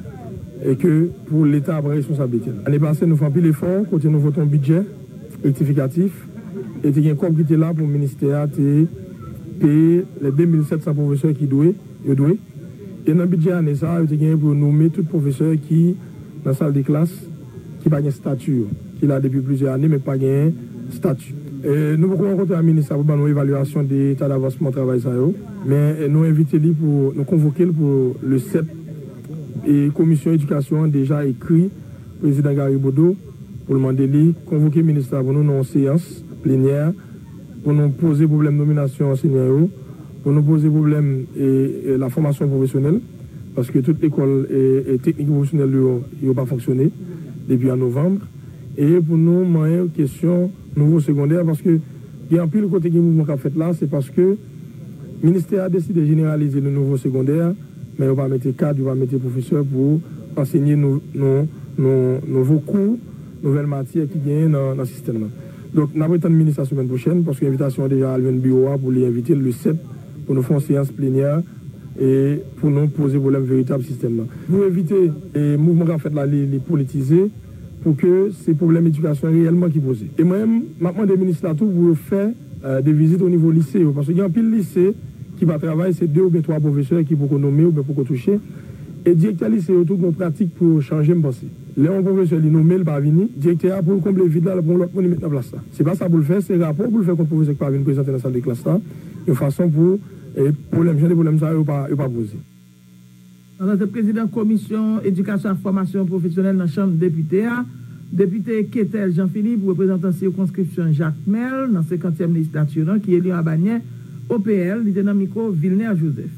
e ke pou Leta pran responsablite l. Ane pase, nou fè anpil efò kote nou vote yon bidjè rektifikatif e te gen kòb ki te la pou ministè a te peye lè de mil sèt san pwofesè ki dwe, yo dwe. E nan bidjè ane sa a, yo te genyen pou yo nome tout pwofesè ki nan sal de klas ki pa gen estati yo, ki la depi plizyè ane, men ki pa gen estati. E nou poko rankontre ak minis la pou ban nou evalyasyon de eta davansman travay sa yo, men e nou envite li pou nou konvoke l pou le sèt. E komisyon edikasyon an deja ekri prezidan Gary Bodeau pou l mande li konvoke minis la pou nou nan yon seyans plenyè pou nou poze pwoblèm nominasyon ansenyan yo, pou nou poze pwoblèm e, e, la fòmasyon pwofesyonèl, paske tout lekòl e, e, teknik e pwofesyonèl yo, yo pa fonksyone depi an novanm, e pou nou manyen kesyon nouvo segondè, paske gen anpil kote gen mouvman k ap fèt la, se paske ministè a deside jeneralize le nouvo segondè, men yo pa mete kad, yo pa mete pwofesè pou ansenye nou, nou, nou, nouvo kou, nouvèl matyè ki genyen nan, nan sistèm nan. Donk, n ap retann minis la semèn pwochèn, paske envitasyon an deja al jwenn biwo a pou li envite l le sèt pou nou fè yon seyans plenyè e pou nou poze pwoblèm veritab sistèm nan. Pou evite e, mouvman k ap fèt la, li, li politize, pou ke se pwoblèm edikasyon reyèlman ki poze. E mwen menm, m ap mande minis la tou pou yo fè e, de vizit o nivo lise yo, paske gen anpil lise ki pa travay, se de oubyen twa pwofesè ki poko nome oubyen poko touche. E direktè lise yo tou gen yon pratik pou yo chanje, m panse. Lè yon pwofesè li nome, l pa vini, direktè a pou l konble vid la, l ap gen yon lòt moun li met nan plas la. Se pa sa pou l fè, se rapò pou l fè kont pwofesè ki pa vin prezante nan sal de klas la, yon fason pou e, pwoblèm, jan de pwoblèm sa yo pa, yo pa poze. Pandan se prezidan Komisyon Edikasyon ak Fòmasyon Pwofesyonèl nan Chanm Depite a, Depite Ketel Jean Philippe, reprezantan sikonskripsyon Jakmèl nan senkantyèm lejizlatè lan ki eli an banyè O P L, li te nan mikwo Vilner Joseph.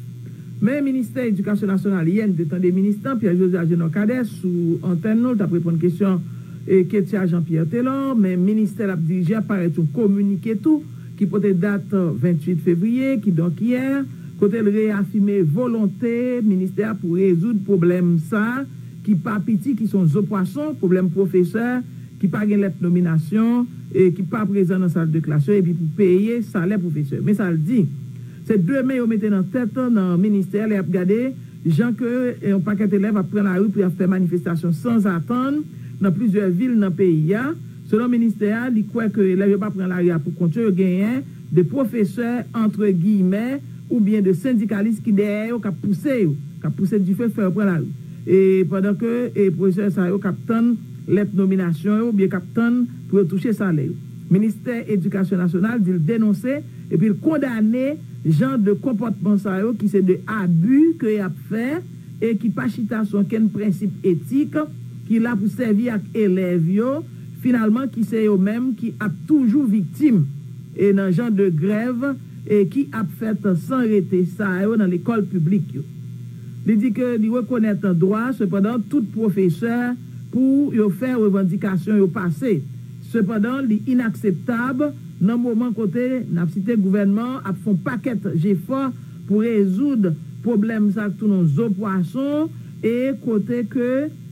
Men Ministè Edikasyon Nasyonal yè n te tande minis lan, Pierre José Agénor Cadet, sou antèn nou, l t ap reponn kesyon e, Ketia Jean Pierre Telor, men ministè l ap dirije a parèt yon kominike tou ki pote dat venntuit fevriye, kidonk yè, kote l reyafime volonte ministè a pou rezoud pwoblèm sa a ki pa piti, ki se yon zo pwason, pwoblèm pwofesè ki pa gen lèt nominasyon e ki pa prezan nan sal de klas yo, epi pou peye salè pwofesè. Men sa l di, se de men yo mete nan tèt nan ministè a lè y ap gade jan ke e, yon pakèt elèv ap pran lari pou y ap fè manifestasyon sanzatann nan plizyè vil nan peyi a. Selon ministè a, li kwè ke elèv yo pa pran lari a pou kont yo, yo genyen de pwofesè, antre giyimè, oubyen de sendikalis ki dèyè yo, k ap pouse yo, k ap pouse dife, fè yo pran lari. E pandan ke e, pwofesè sa yo k ap tann lèt nominasyon yo, oubyen k ap tann pou yo touche salè yo. Ministè Edikasyon Nasyonal di l denonse epi l kondane jan de konpòtman sa yo ki se de abi ke y ap fè e ki pa chita sou okenn prensip etik, ki la pou sèvi ak elèv yo, finalman ki se yo menm ki ap toujou viktim e nan jan de grèv e ki ap fèt san rete sa yo nan lekòl piblik yo. Li di ke li rekonèt dwa, sepandan, tout pwofesè pou yo fè revandikasyon yo pase. Sepandan, li inakseptab nan moman kote n ap site gouvènman an ap fè yon pakèt jefò pou rezoud pwoblèm sa k tounen yon zo pwason e kote ke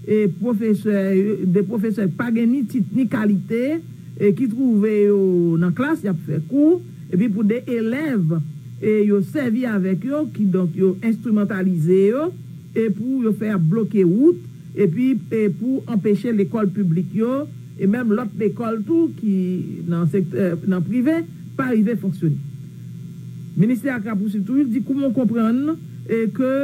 e pwofesè, de pwofesè k pa gen ni tit ni kalite e ki twouve yo nan klas, y ap fè kou, epi pou de elèv e yo sèvi avèk yo, kidonk yo enstrimantalize yo e pou yo fè y ap bloke wout, epi e pou anpeche lekòl piblik yo e menm lòt lekòl tou ki nan sektè, nan prive, pa rive fonksyone. Ministè a ka pousuiv tou, li di kouman w konprann e ke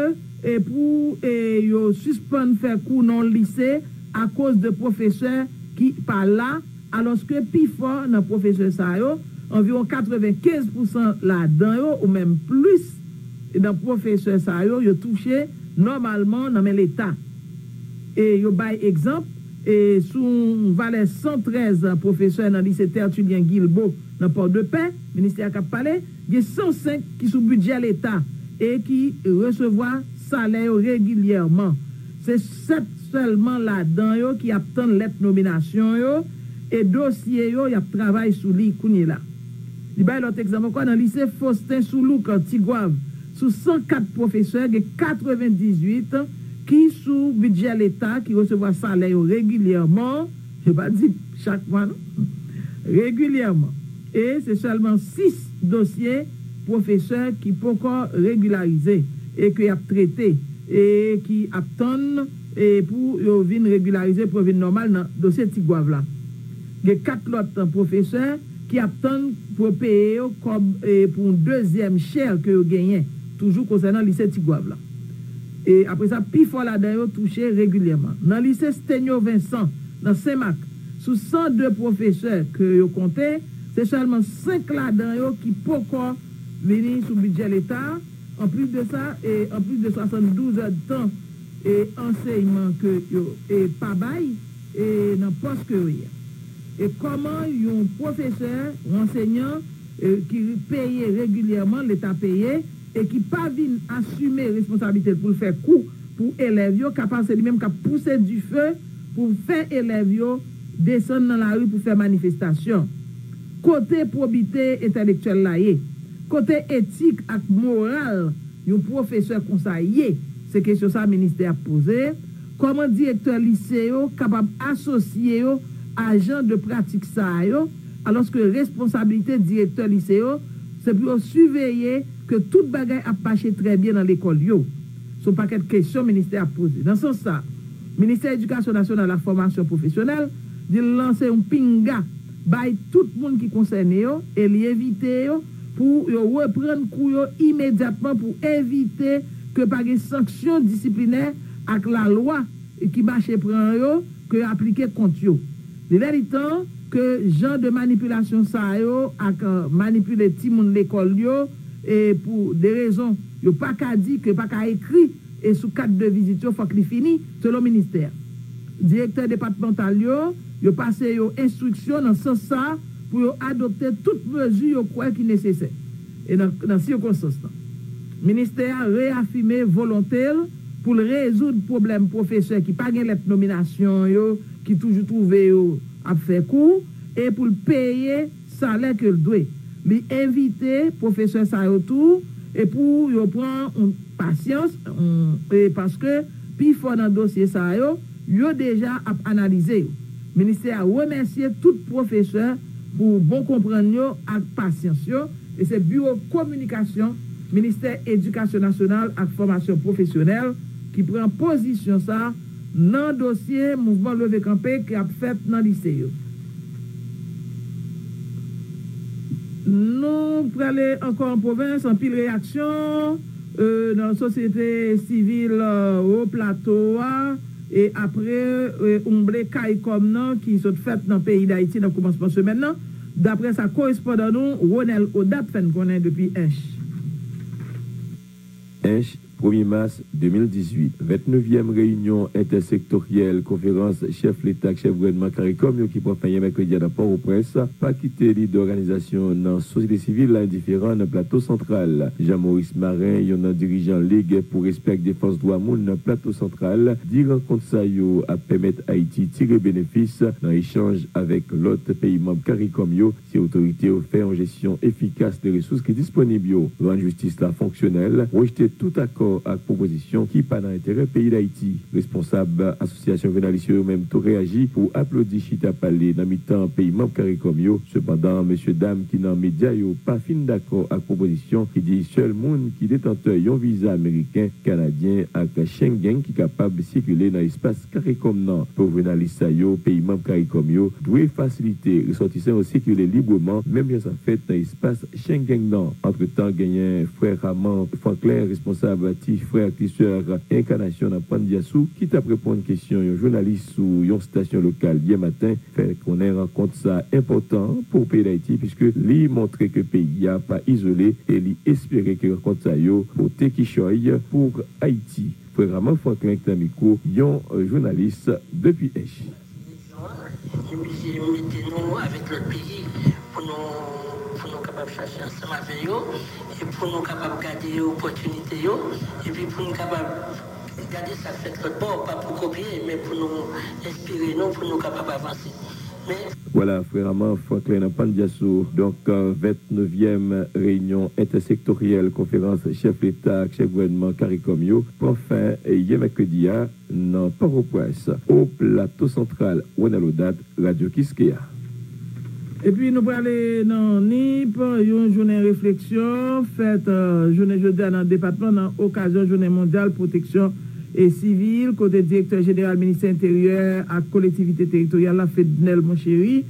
e pou e yo sispann fè kou nan lise akoz de pwofesè ki pa la, alòske pifò nan pwofesè sa yo, anviwon katrevenkenz pousan ladan yo, ou menm plis, nan pwofesè sa yo, yo touche nòmalman nan men Leta. E yo bay egzanp, e sou yon valè san trèz pwofesè nan lise Tertullien Guilbaud nan Pòdepè, ministè a k ap pale, gen san senk ki sou bidjè Leta e ki resevwa salè yo regilyèman. Se sèt sèlman ladan yo ki ap tann lèt nominasyon yo e dosye yo y ap travay sou li kounye la. Li bay lòt egzanp ankò nan lise Faustin Soulouque Tigwav. Sou san kat pwofesè, gen katrevendizuit ki sou bidjè Leta ki resevwa salè yo regilyèman. Yo pa di chak mwa, non. Regilyèman. E se sèlman sis dosye pwofesè ki poko regilarize e ke y ap trete e ki ap tann e pou yo vin regilarize, pou yo vin nòmal nan dosye Tigwav la. Gen kat lòt pwofesè ki ap tann pou yo peye yo kòb e pou yon dezyèm chè ke yo genyen, toujou konsènan lise Tigwav la. E apre sa, pifò ladan yo touche regilyèman. Nan lise Stenio Vincent, nan Senmak, sou san de pwofesè ke yo konte, se sèlman senk ladan yo ki poko vini sou bidjè Leta. Anplis de sa, e anplis de swasanndouz èdtan e ansèyman ke yo e pa bay e nan pòs ke yo ye. E kòman yon pwofesè, yon ansèyan e ki peye regilyèman, Leta peye, e ki pa vin asime responsablite l pou l fè kou pou elèv yo, kapab se li menm k ap pouse dife pou fè elèv yo desann nan lari pou fè manifestasyon? Kote pwobite entèlektyèl la ye? Kote etik ak moral yon pwofesè konsa ye? Se kesyon sa ministè a ap poze. Kòman direktè lise yo kapab asosye yo a jan de pratik sa yo, alòske responsablite direktè lise yo se pou yo siveye ke tout bagay ap mache trè byen nan lekòl yo? Se yon pakèt kesyon ministè a ap poze. Nan sans sa, Ministè Edikasyon Nasyonal ak Fòmasyon Pwofesyonèl di l lanse yon pinga bay tout moun ki konsène yo e li envite yo pou yo reprann kou yo imedyatman pou evite ke pa gen sanksyon disiplinè ak lalwa ki mache pran yo, ke yo aplike kont yo. Li lè li tan ke jan de manipilasyon sa yo ak manipile timoun lekòl yo e pou de rezon yo pa ka di, ke pa ka ekri e sou kat de vizit yo, fòk li fini, selon ministè a. Direktè depatmantal yo, yo pase yo enstriksyon nan sans sa pou yo adopte tout mezi yo kwè ki nesesè e nan, nan sikonstans lan. Ministè a reyafime volonte l pou l rezoud pwoblèm pwofesè ki pa gen lèt nominasyon yo, ki toujou twouve yo ap fè kou, e pou l peye salè ke l dwe. Li envite pwofesè sa yo tou e pou yo pran yon pasyans, yon, e paske pifò nan dosye sa yo, yo deja ap analize yo. Ministè a remèsye tout pwofesè pou bon konprann yo ak pasyans yo, e se Biwo Kominikasyon Ministè Edikasyon Nasyonal ak Fòmasyon Pwofesyonèl ki pran pozisyon sa nan dosye mouvman leve kanpe k ap fèt nan lise yo. Nou prale ankò an pwovens, anpil reyaksyon e nan sosyete sivil e Wo Plato a e apre e ounble CARICOM nan ki sot fèt nan peyi Dayiti nan koumansman semèn nan, daprè sa korespondan nou Ronel Odat fè n konnen depi Ench. Ench, premye mas de mil dizuit. Vennnevyèm reyinyon entèsektoryèl konferans chèf Leta ak chèf gouvènman CARICOM yo ki pran fen yè mèkredi a nan Pòtoprens pa kite lidè òganizasyon nan sosyete sivil la endiferan nan Plato Santral. Jean Maurice Marin, yon nan dirijan Lig pou Respè ak Defans Dwa Moun nan Plato Santral, di rankont sa yo ap pèmèt Ayiti tire benefis nan echanj avèk lòt peyi manm CARICOM yo si otorite yo fè yon jesyon efikas de resous ki disponib yo, rann jistis la fonksyonèl, rejte tout akò ak pwopozisyon ki pa nan enterè peyi Dayiti. Responsab asosyasyon jounalis yo, yo menm tou reyaji pou aplodi chita pale nan mitan peyi manm CARICOM yo. Sepandan, mesye dam ki nan medya yo pa fin dakò ak pwopozisyon ki di sèl moun ki detantè yon viza ameriken, kanadyen ak Schengen ki kapab sikile nan espas CARICOM nan. Pou jounalis sa yo, peyi manm CARICOM yo dwe fasilite resòtisan yo sikile libreman, menm jan sa fèt nan espas Schengen nan. Antretan, genyen frè Raman Franklin, responsab Ti Frè ak Ti Sè Enkanasyon nan Pandyasou, ki t ap reponn kesyon yon jounalis sou yon estasyon lokal yè maten, fè konnen rankont sa enpòtan pou peyi Dayiti, piske li montre ke peyi a pa izole e li espere ke rankont sa yo pote kichòy pou Ayiti. Frè Raman Franklin ki nan mikwo yon jounalis depi Ench. Yo blije mete nou avèk lòt peyi pou nou, pou nou kapab chache ansanm avè yo, e pou nou kapab gade opòtinite yo, epi pou nou kapab gade sa k fèt lòt bò, pa pou kopye, men pou nou enspire nou, pou nou kapab avanse. Men Vwala, frè Raman Franklin nan Pandiaso. Donk, vennevèm reyinyon entèsektoryèl konferans chèf Leta ak chèf gouvènman CARICOM yo pran fen yè mèkredi a nan Pòtoprens, o Plato Santral, Ronald Odat, Radyo Kiskeya. Epi nou prale nan Nip, yon jounen refleksyon fèt, eh, jounen jodi a nan depatman nan okazyon jounen mondyal pwoteksyon e sivil, kote direktè jeneral ministè enteryè ak kolektivite teritoryal la, Fednel Monchéry,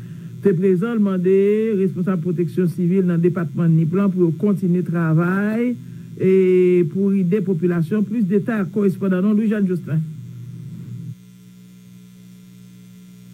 te prezan, l mande responsab pwoteksyon sivil nan depatman Nip lan pou yo kontinye travay e pou ride popilasyon. Plis detay ak korespondan nou, Louis Jean Jocelyn.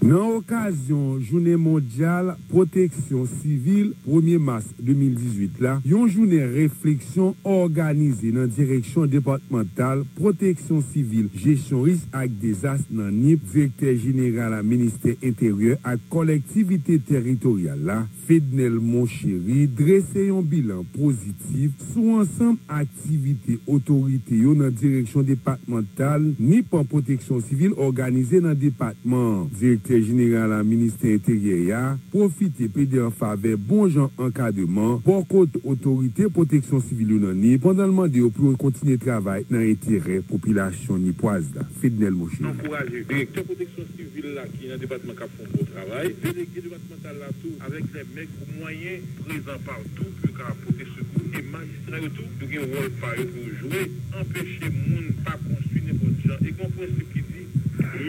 Nan okazyon Jounen Mondyal Pwoteksyon Sivil, premye mas de mil dizuit la, yon jounen refleksyon òganize nan direksyon depatmantal pwoteksyon sivil, jesyon risk ak dezas nan Nip, direktè jeneral a ministè enteryè ak kolektivite teritoryal la, Fednel Monchéry, drese yon bilan pozitif sou ansanm aktivite otorite yo nan direksyon depatmantal Nip an pwoteksyon sivil òganize nan depatman an. Direktè jeneral a ministè enteryè a pwofite plede an favè bon jan ankadreman bò kote otorite pwoteksyon sivil yo nan Nip, pandan l mande yo pou yo kontinye travay nan enterè popilasyon nipwaz la. Fednel Monchéry. Ankouraje direktè pwoteksyon sivil la ki nan depatman k ap fè yon bon travay, delege depatmantal la tou, avèk lè mèg mwayen, prezan patou pou yo ka pote sekou, e majistra yo tou, yo gen wòl pa yo pou yo jwe, anpeche moun pa konstwi nenpòt jan. E gen yon prensip ki di,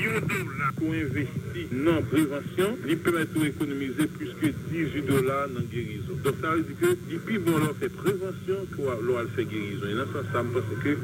yon dola ke w envesti nan prevansyon, li pèmèt ou ekonomize plis ke dizuit dola nan gerizon. Donk, sa vle di ke li pi bon lè w fè prevansyon ke w a, lè w al fè gerizon. E nan sans sa, m panse ke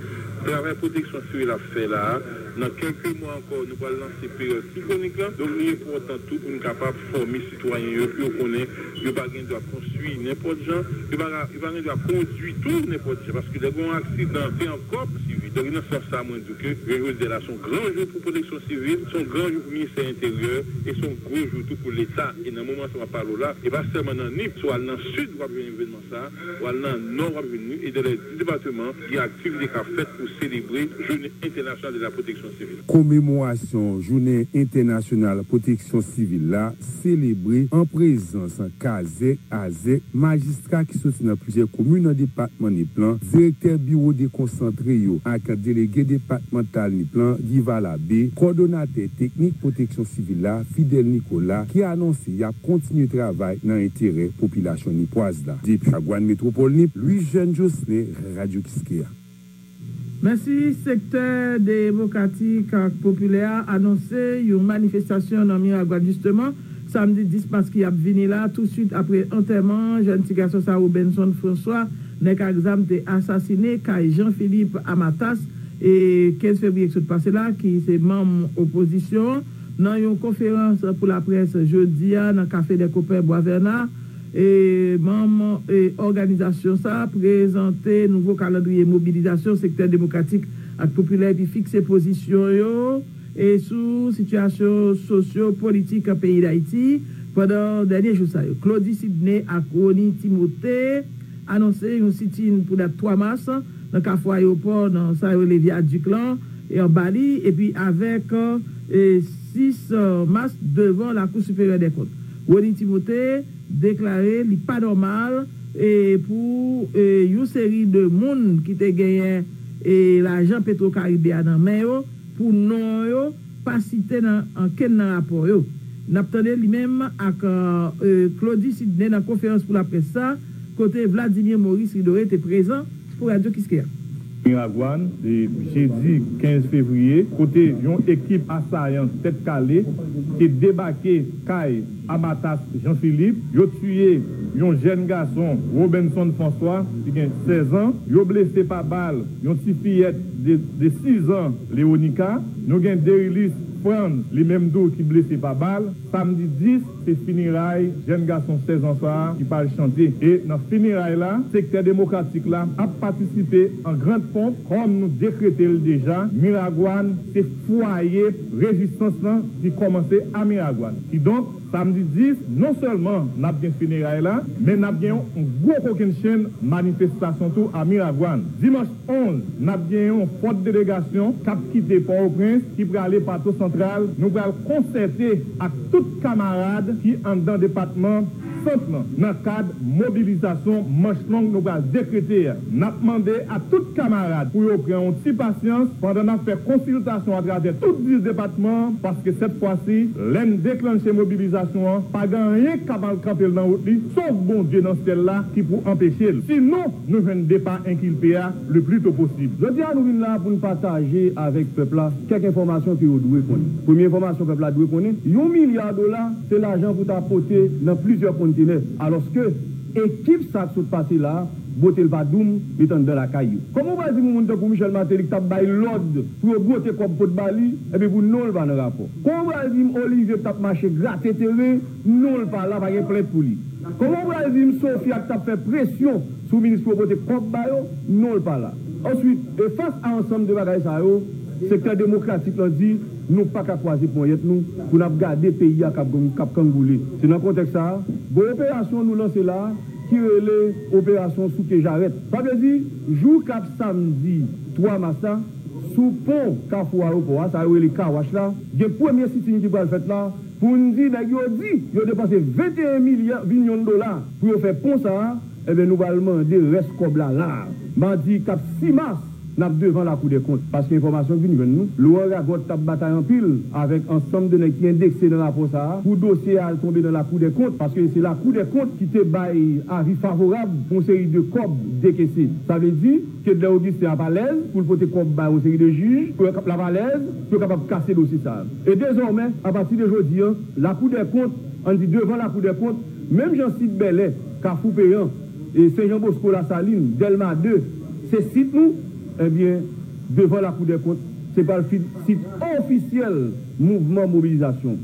travay pwoteksyon sivil ap fè la a, nan kèlke mwa ankò, nou pral lanse peryòd siklonik la. Donk, li enpòtan tou pou n kapab fòme sitwayen yo, pou yo konnen yo pa gen dwa konstwi nenpòt jan, yo pa, yo pa gen dwa kondwi tou nenpòt jan, paske lè gen yon aksidan, se ankò plis sivil. Donk, nan sans sa, mwen di ke jodi a la, se yon gran jou pou pwoteksyon sivil, se yon gran jou pou ministè enteryè, e se yon gwo jou tou pou Leta. E nan moman sa m ap pale w la, e pa sèlman nan Nip, si w al nan Sid, w ap jwenn evènman sa, w al nan Nò, w ap jwenn li, e dans les dix départements, gen aktivite k ap fèt pou selebre Jounen Entènasyonal de la Pwoteksyon Sivil. Komemorasyon Jounen Entènasyonal Pwoteksyon Sivil la selebre an prezans kazèk, azèk, majistra ki soti nan plizyè komin nan depatman Nip lan, direktè biwo dekonsantre yo ak delege depatmantal Nip lan, Guy Valabe, kòdonatè teknik pwoteksyon sivil la, Fidèl Nicolas, ki anonse y ap kontinye travay nan enterè popilasyon nipwaz la. Depi Miragwàn, Metwopòl Nip, Louis Jeune Jocelyn, Radyo Kiskeya. Mèsi. Sektè demokratik ak popilè a anonse yon manifestasyon nan Miragwàn, jisteman, samdi dis mas ki ap vini la, tousuit apre antèman jèn ti gason sa, Robenson François, nèg ak zam te asasine kay Jean Philippe Amatas, e kenz fevriye ki sot pase la, ki se manm opozisyon, nan yon konferans pou laprès jodi a nan Café des Copains Bois Vernard, e manm, e, òganizasyon sa a prezante nouvo kalandriye mobilizasyon sektè demokratik ak popilè epi fikse pozisyon yo, e, sou sitiyasyon sosyo-politik peyi Dayiti pandan dènye jou sa yo. Claudy Sidney ak Rony Timothé anonse yon sitin pou dat twa mas nan kafou ayewopò, nan sa yo rele vyadik lan, e anba li, epi avèk, e, sis mas devan Lakou Siperyè dè Kont. Rony Timothé deklare li pa nòmal, e, pou, e, yon seri de moun ki te genyen, e, lajan Petro Caribe a nan men yo, pou non yo pa site nan ankenn nan rapò yo. N ap tande li menm ak, e, Claudy Sidney nan konferans pou laprès sa, kote Vladimir Maurice Ridoré te prezan pou Radyo Kiskeya. Miragwàn, e, jedi kenz fevriye, kote yon ekip asayan tèt kale te debake kay Amatas Jean Philippe. Yo tiye yon jèn gason, Robenson François, ki gen sèz an. Yo blese pa bal yon ti fiyèt de, de sis an, Leonica. Nou gen Derilis Franz, li menm tou ki blese pa bal, samdi dis, se fineray jèn gason sèz an sa a ki pral chante. E nan fineray la, sektè demokratik la ap patisipe an grand pomp, kòm nou dekrete l deja, Miragwàn se fwaye rezistans lan ki kòmanse a Miragwàn. Kidonk, samdi dis, non sèlman n ap gen fineray la, men n ap gen yon gwo kokennchenn manifestasyon tou a Miragwàn. Dimanch onz, n ap gen yon fòt delegasyon k ap kite Pòtoprens, ki prale Plato Santral. Nou pral konsète ak tout kamarad ki anndan depatman Sant lan nan kad mobilizasyon manch long nou pral dekrete a. N ap mande a tout kamarad pou yo pran yon ti pasyans pandan n ap fè konsiltasyon atravè tout dis depatman an, paske sèt fwa si, lè n deklanche mobilizasyon an, pa gen anyen k ap al kanpe l nan wout li, sof Bondye nan syèl la ki pou anpeche l. Sinon, nou jwenn depa enkilpe a le pli to posib. Jodi a, nou vin la pou n pataje avèk pèp la kèk enfòmasyon ke yo dwe konnen. Premye enfòmasyon pèp la dwe konnen, yon milya dola se lajan pou ta pote nan plizyè kontenè, alòske ekip sa k sot pase la, bwote l pa doum, met anndan lakay yo. Kòman w pral di m yon moun tankou Michel Martelly k t ap bay lòd pou yo bwote kòb pot ba li, epi pou non l pa nan rapò? Kòman w pral di m Olivier k t ap mache grate teren, non l pa la, pa gen plent pou li? Kòman w pral di m Sofia k t ap fè presyon sou minis pou yo pote kòb ba yo, non l pa la? Answit, e fas a ansanm de bagay sa yo, sektè demokratik lan di nou pa ka kwaze ponyèt nou pou n ap gade peyi a k ap, k ap kangoule. Se nan kontèks sa a, gon operasyon nou lanse la a ki rele operasyon Souke Jarèt. Sa vle di, jou k ap samdi twa mas la, sou pon Kafou Ayewopò a, sa yo rele Car Wash la, gen premye sitin ki pral fèt la, pou n di nèg yo di yo depanse venteyen milya, milyon dola pou yo fè pon sa a, enben, nou pral mande rès kòb la la a. Madi k ap sis mas, n ap devan Lakou dè Kont, paske enfòmasyon k vin jwenn nou, Laurent Ragot t ap batay anpil avèk ansanm de nèg ki endekse nan rapò sa a pou dosye a al tonbe nan Lakou dè Kont, paske se Lakou dè Kont ki te bay avi favorab pou yon seri de kòb dekese. Sa vle di, Kedlè Augustin ap alèz pou l pote kòb bay yon seri de jij, pou yo kap-, l ap alèz pou yo kapab kase dosye sa a. E dezòmè, apati de jodi a, Lakou dè Kont, ann di devan Lakou dè Kont, menm jan sit Bèlè, Kafou Peyan, e Sen Jan Bosko Lasalin, Dèlma de, se sit nou, ebyen, devan Lakou dè Kont, se pral fi-, sit ofisyèl mouvman mobilizasyon.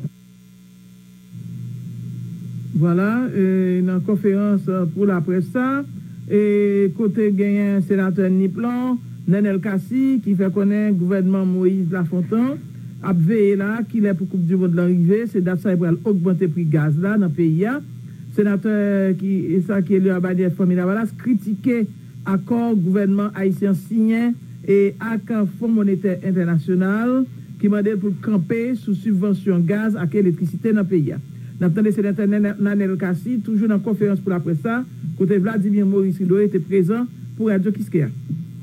Vwala, e, nan konferans pou laprès sa, e, kote genyen senatè Nip lan, Nenel Cassy, ki fè konnen gouvènman Moïse Lafontant ap veye la kilè pou koup di mond lan rive, se dat sa yo pral ogmante pri gaz la nan peyi a. Senatè ki, sa ki eli a banyè Fanmi Lavalas, kritike akò gouvènman ayisyen an siyen e ak Fon Monetè Entènasyonal ki mande l pou l kanpe sou sibvansyon gaz ak elektrisite nan peyi a. N ap tande Senatè Nanel Cassy toujou nan konferans pou laprès sa, kote Vladimir Maurice Ridoé te prezan pou Radyo Kiskeya.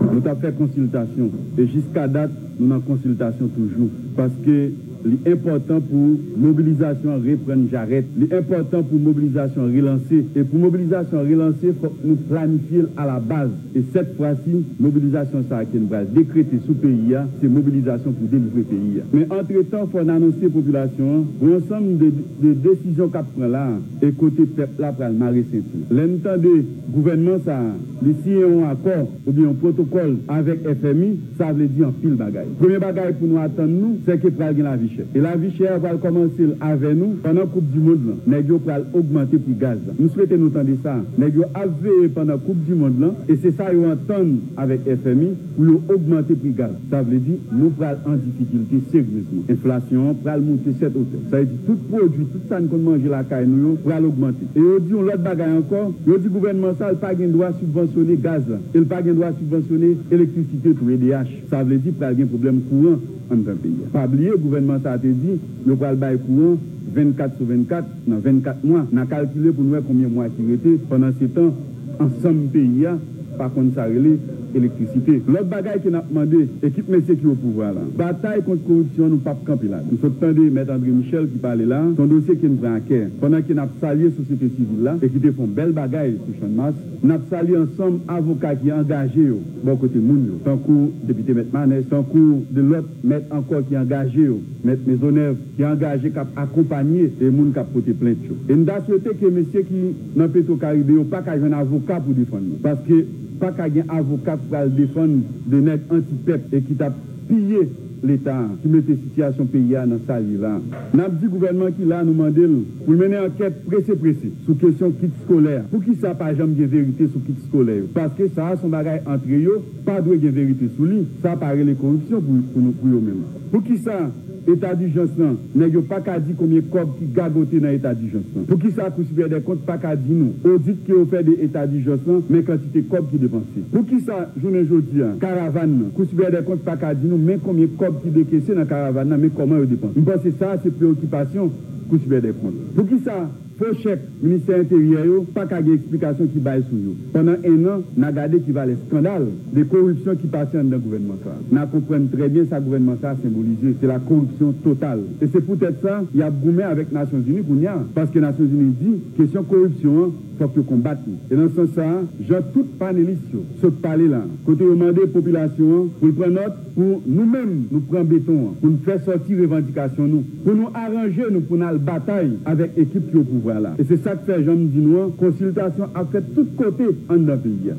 Nou t ap fè konsiltasyon e jiska dat nou nan konsiltasyon toujou, paske li enpòtan pou mobilizasyon an reprann jarèt. Li enpòtan pou mobilizasyon an relanse. E pou mobilizasyon an relanse, fòk nou planifye l alabaz. E sèt fwa si, mobilizasyon sa a ke n pral dekrete sou peyi a, se mobilizasyon pou delivre peyi a. Men antretan, fò n anonse popilasyon an, gon ansanm de, de desizyon k ap pran la a, e kote pèp la pral mare senti l. Lè n tande gouvènman sa a, li siyen yon akò oubyen yon pwotokòl avèk F M I, sa vle di anpil bagay. Premye bagay pou nou atann nou, sèke pral gen lavi chè. E lavi chè a pral kòmanse l avè nou pandan koup di mond lan. Nèg yo pral ogmante pri gaz la. M swete nou tande sa. Nèg yo ap veye pandan koup di mond lan e se sa yo antann avèk F M I pou yo ogmante pri gaz. Sa vle di nou pral an difikilte seryezman. Enflasyon an pral moute sèt otè. Sa vle di tout pwodui, tout sa n konn manje lakay nou yo pral ogmante. E yo di yon lòt bagay ankò, yo di gouvènman sa l pa gen dwa sibvansyone gaz la e l pa gen dwa sibvansyone elektrisite tou, E D H. Sa vle di pral gen pwoblèm kouran anndan peyi a. Pa bliye, gouvènman sa a te di yo pral bay kouran vennkat sou vennkat nan vennkat mwa. N a kalkile pou n wè konbyen mwa ki rete. Pandansetan, ansanm peyi a pa konn sa rele elektrisite. Lòt bagay ke n ap mande ekip mesye ki opouvwa la, batay kont koripsyon an, nou p ap kanpe la. Nou sot tande Mèt André Michel ki pale la, se yon dosye ke n pran a kè. Pandan ke n ap salye sosyete sivil la e ki te fè yon bèl bagay sou Channmas, n ap salye ansanm avoka ki angaje yo bò kote moun yo, tankou depite Mèt Manès, tankou de lòt mèt ankò ki angaje yo, Mèt Mezonèv, ki angaje k ap akonpanye e moun k ap pote plent yo. E n ta swete ke mesye ki nan Petro Caribe yo pa ka jwenn avoka pou defann yo, paske pa ka gen avoka k pral defann de nèg anti-pèp e ki t ap piye Leta a ki mete sitiyasyon peyi a nan sa l ye la. N ap di gouvènman ki la, nou mande l pou l mennen ankèt prese prese sou kesyon kit eskolè a. Poukisa pa janm gen verite sou kit eskolè yo? Paske sa a se yon bagay antre yo, pa dwe gen verite sou li. Sa pa rele koripsyon pou, pou nou, pou yo menm. Poukisa eta dijans lan, nèg yo pa ka di konbyen kòb ki gagote nan eta dijans lan? Poukisa Kou Siperyè dè Kont pa ka di nou, odit ke yo fè de eta dijans lan, men kantite kòb ki depanse? Poukisa, jounen jodi a, karavàn nan, Kou Siperyè dè Kont pa ka di nou, men konbyen kòb ki dekese nan karavàn nan, men kòman yo depanse? M panse sa a se preyokipasyon Kou Siperyè dè Kont. Poukisa fo chèk Ministè Enteryè yo pa ka gen eksplikasyon ki bay sou yo? Pandan en an, n a gade ki valè eskandal de koripsyon ki pase anndan gouvènman sa a. N a konprann trè byen sa gouvènman sa a senbolize, se la koripsyon total. E se poutèt sa, y ap goumen avèk Nasyonzini kounye a, paske Nasyonzini di, kesyon koripsyon an, fòk yo konbat li. E nan sans sa a, jan tout panelis yo sot pale la a, kote yo mande popilasyon an pou l pran nòt, pou nou menm, nou pran beton an, pou n fè sòti revandikasyon nou, pou nou aranje nou, pou n al batay avèk ekip ki o pouvwa la. E se sa k fè, jan m di nou an, konsiltasyon ap fèt tout kote anndan peyi a.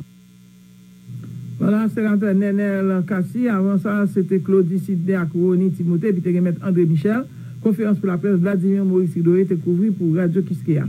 Vwala, senatè Nenel Cassy, avan sa, se te Claudy Sidney ak Rony Timothée, epi te gen mèt André Michel. Konferans pou laprès Vladimir Maurice Hudori te kouvri pou Radyo Kiskeya.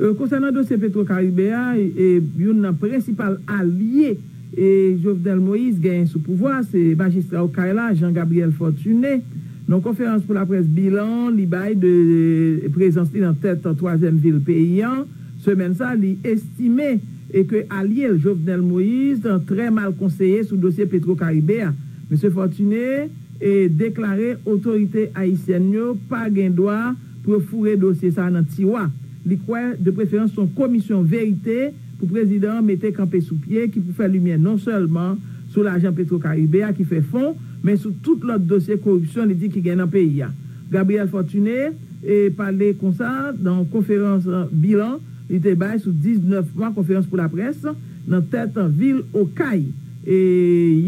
E, konsènan dosye Petro Caribe a, e, youn nan prensipal alye e Jovenel Moïse genyen sou pouvwa, se majistra Okay la, Jean Gabriel Fortuné. Nan konferans pou laprès bilan li bay de prezans li nan tèt twazyèm vil peyi an semèn sa, li estime e ke alye l, Jovenel Moïse, trè mal konseye sou dosye Petro Caribe a. Mesye Fortuné e deklare otorite ayisyèn yo pa gen dwa pou yo foure dosye sa a nan tiwa. Li kwè, de preferans, se yon komisyon verite pou prezidan an mete kanpe sou pye ki pou fè limyè non sèlman sou lajan Petro Caribe a ki fè fon, men sou tout lòt dosye koripsyon li di ki gen nan peyi a. Gabriel Fortuné e pale konsa nan yon konferans, e, bilan li te bay sou diznèf mwa konferans pou laprès nan tèt vil Okay. E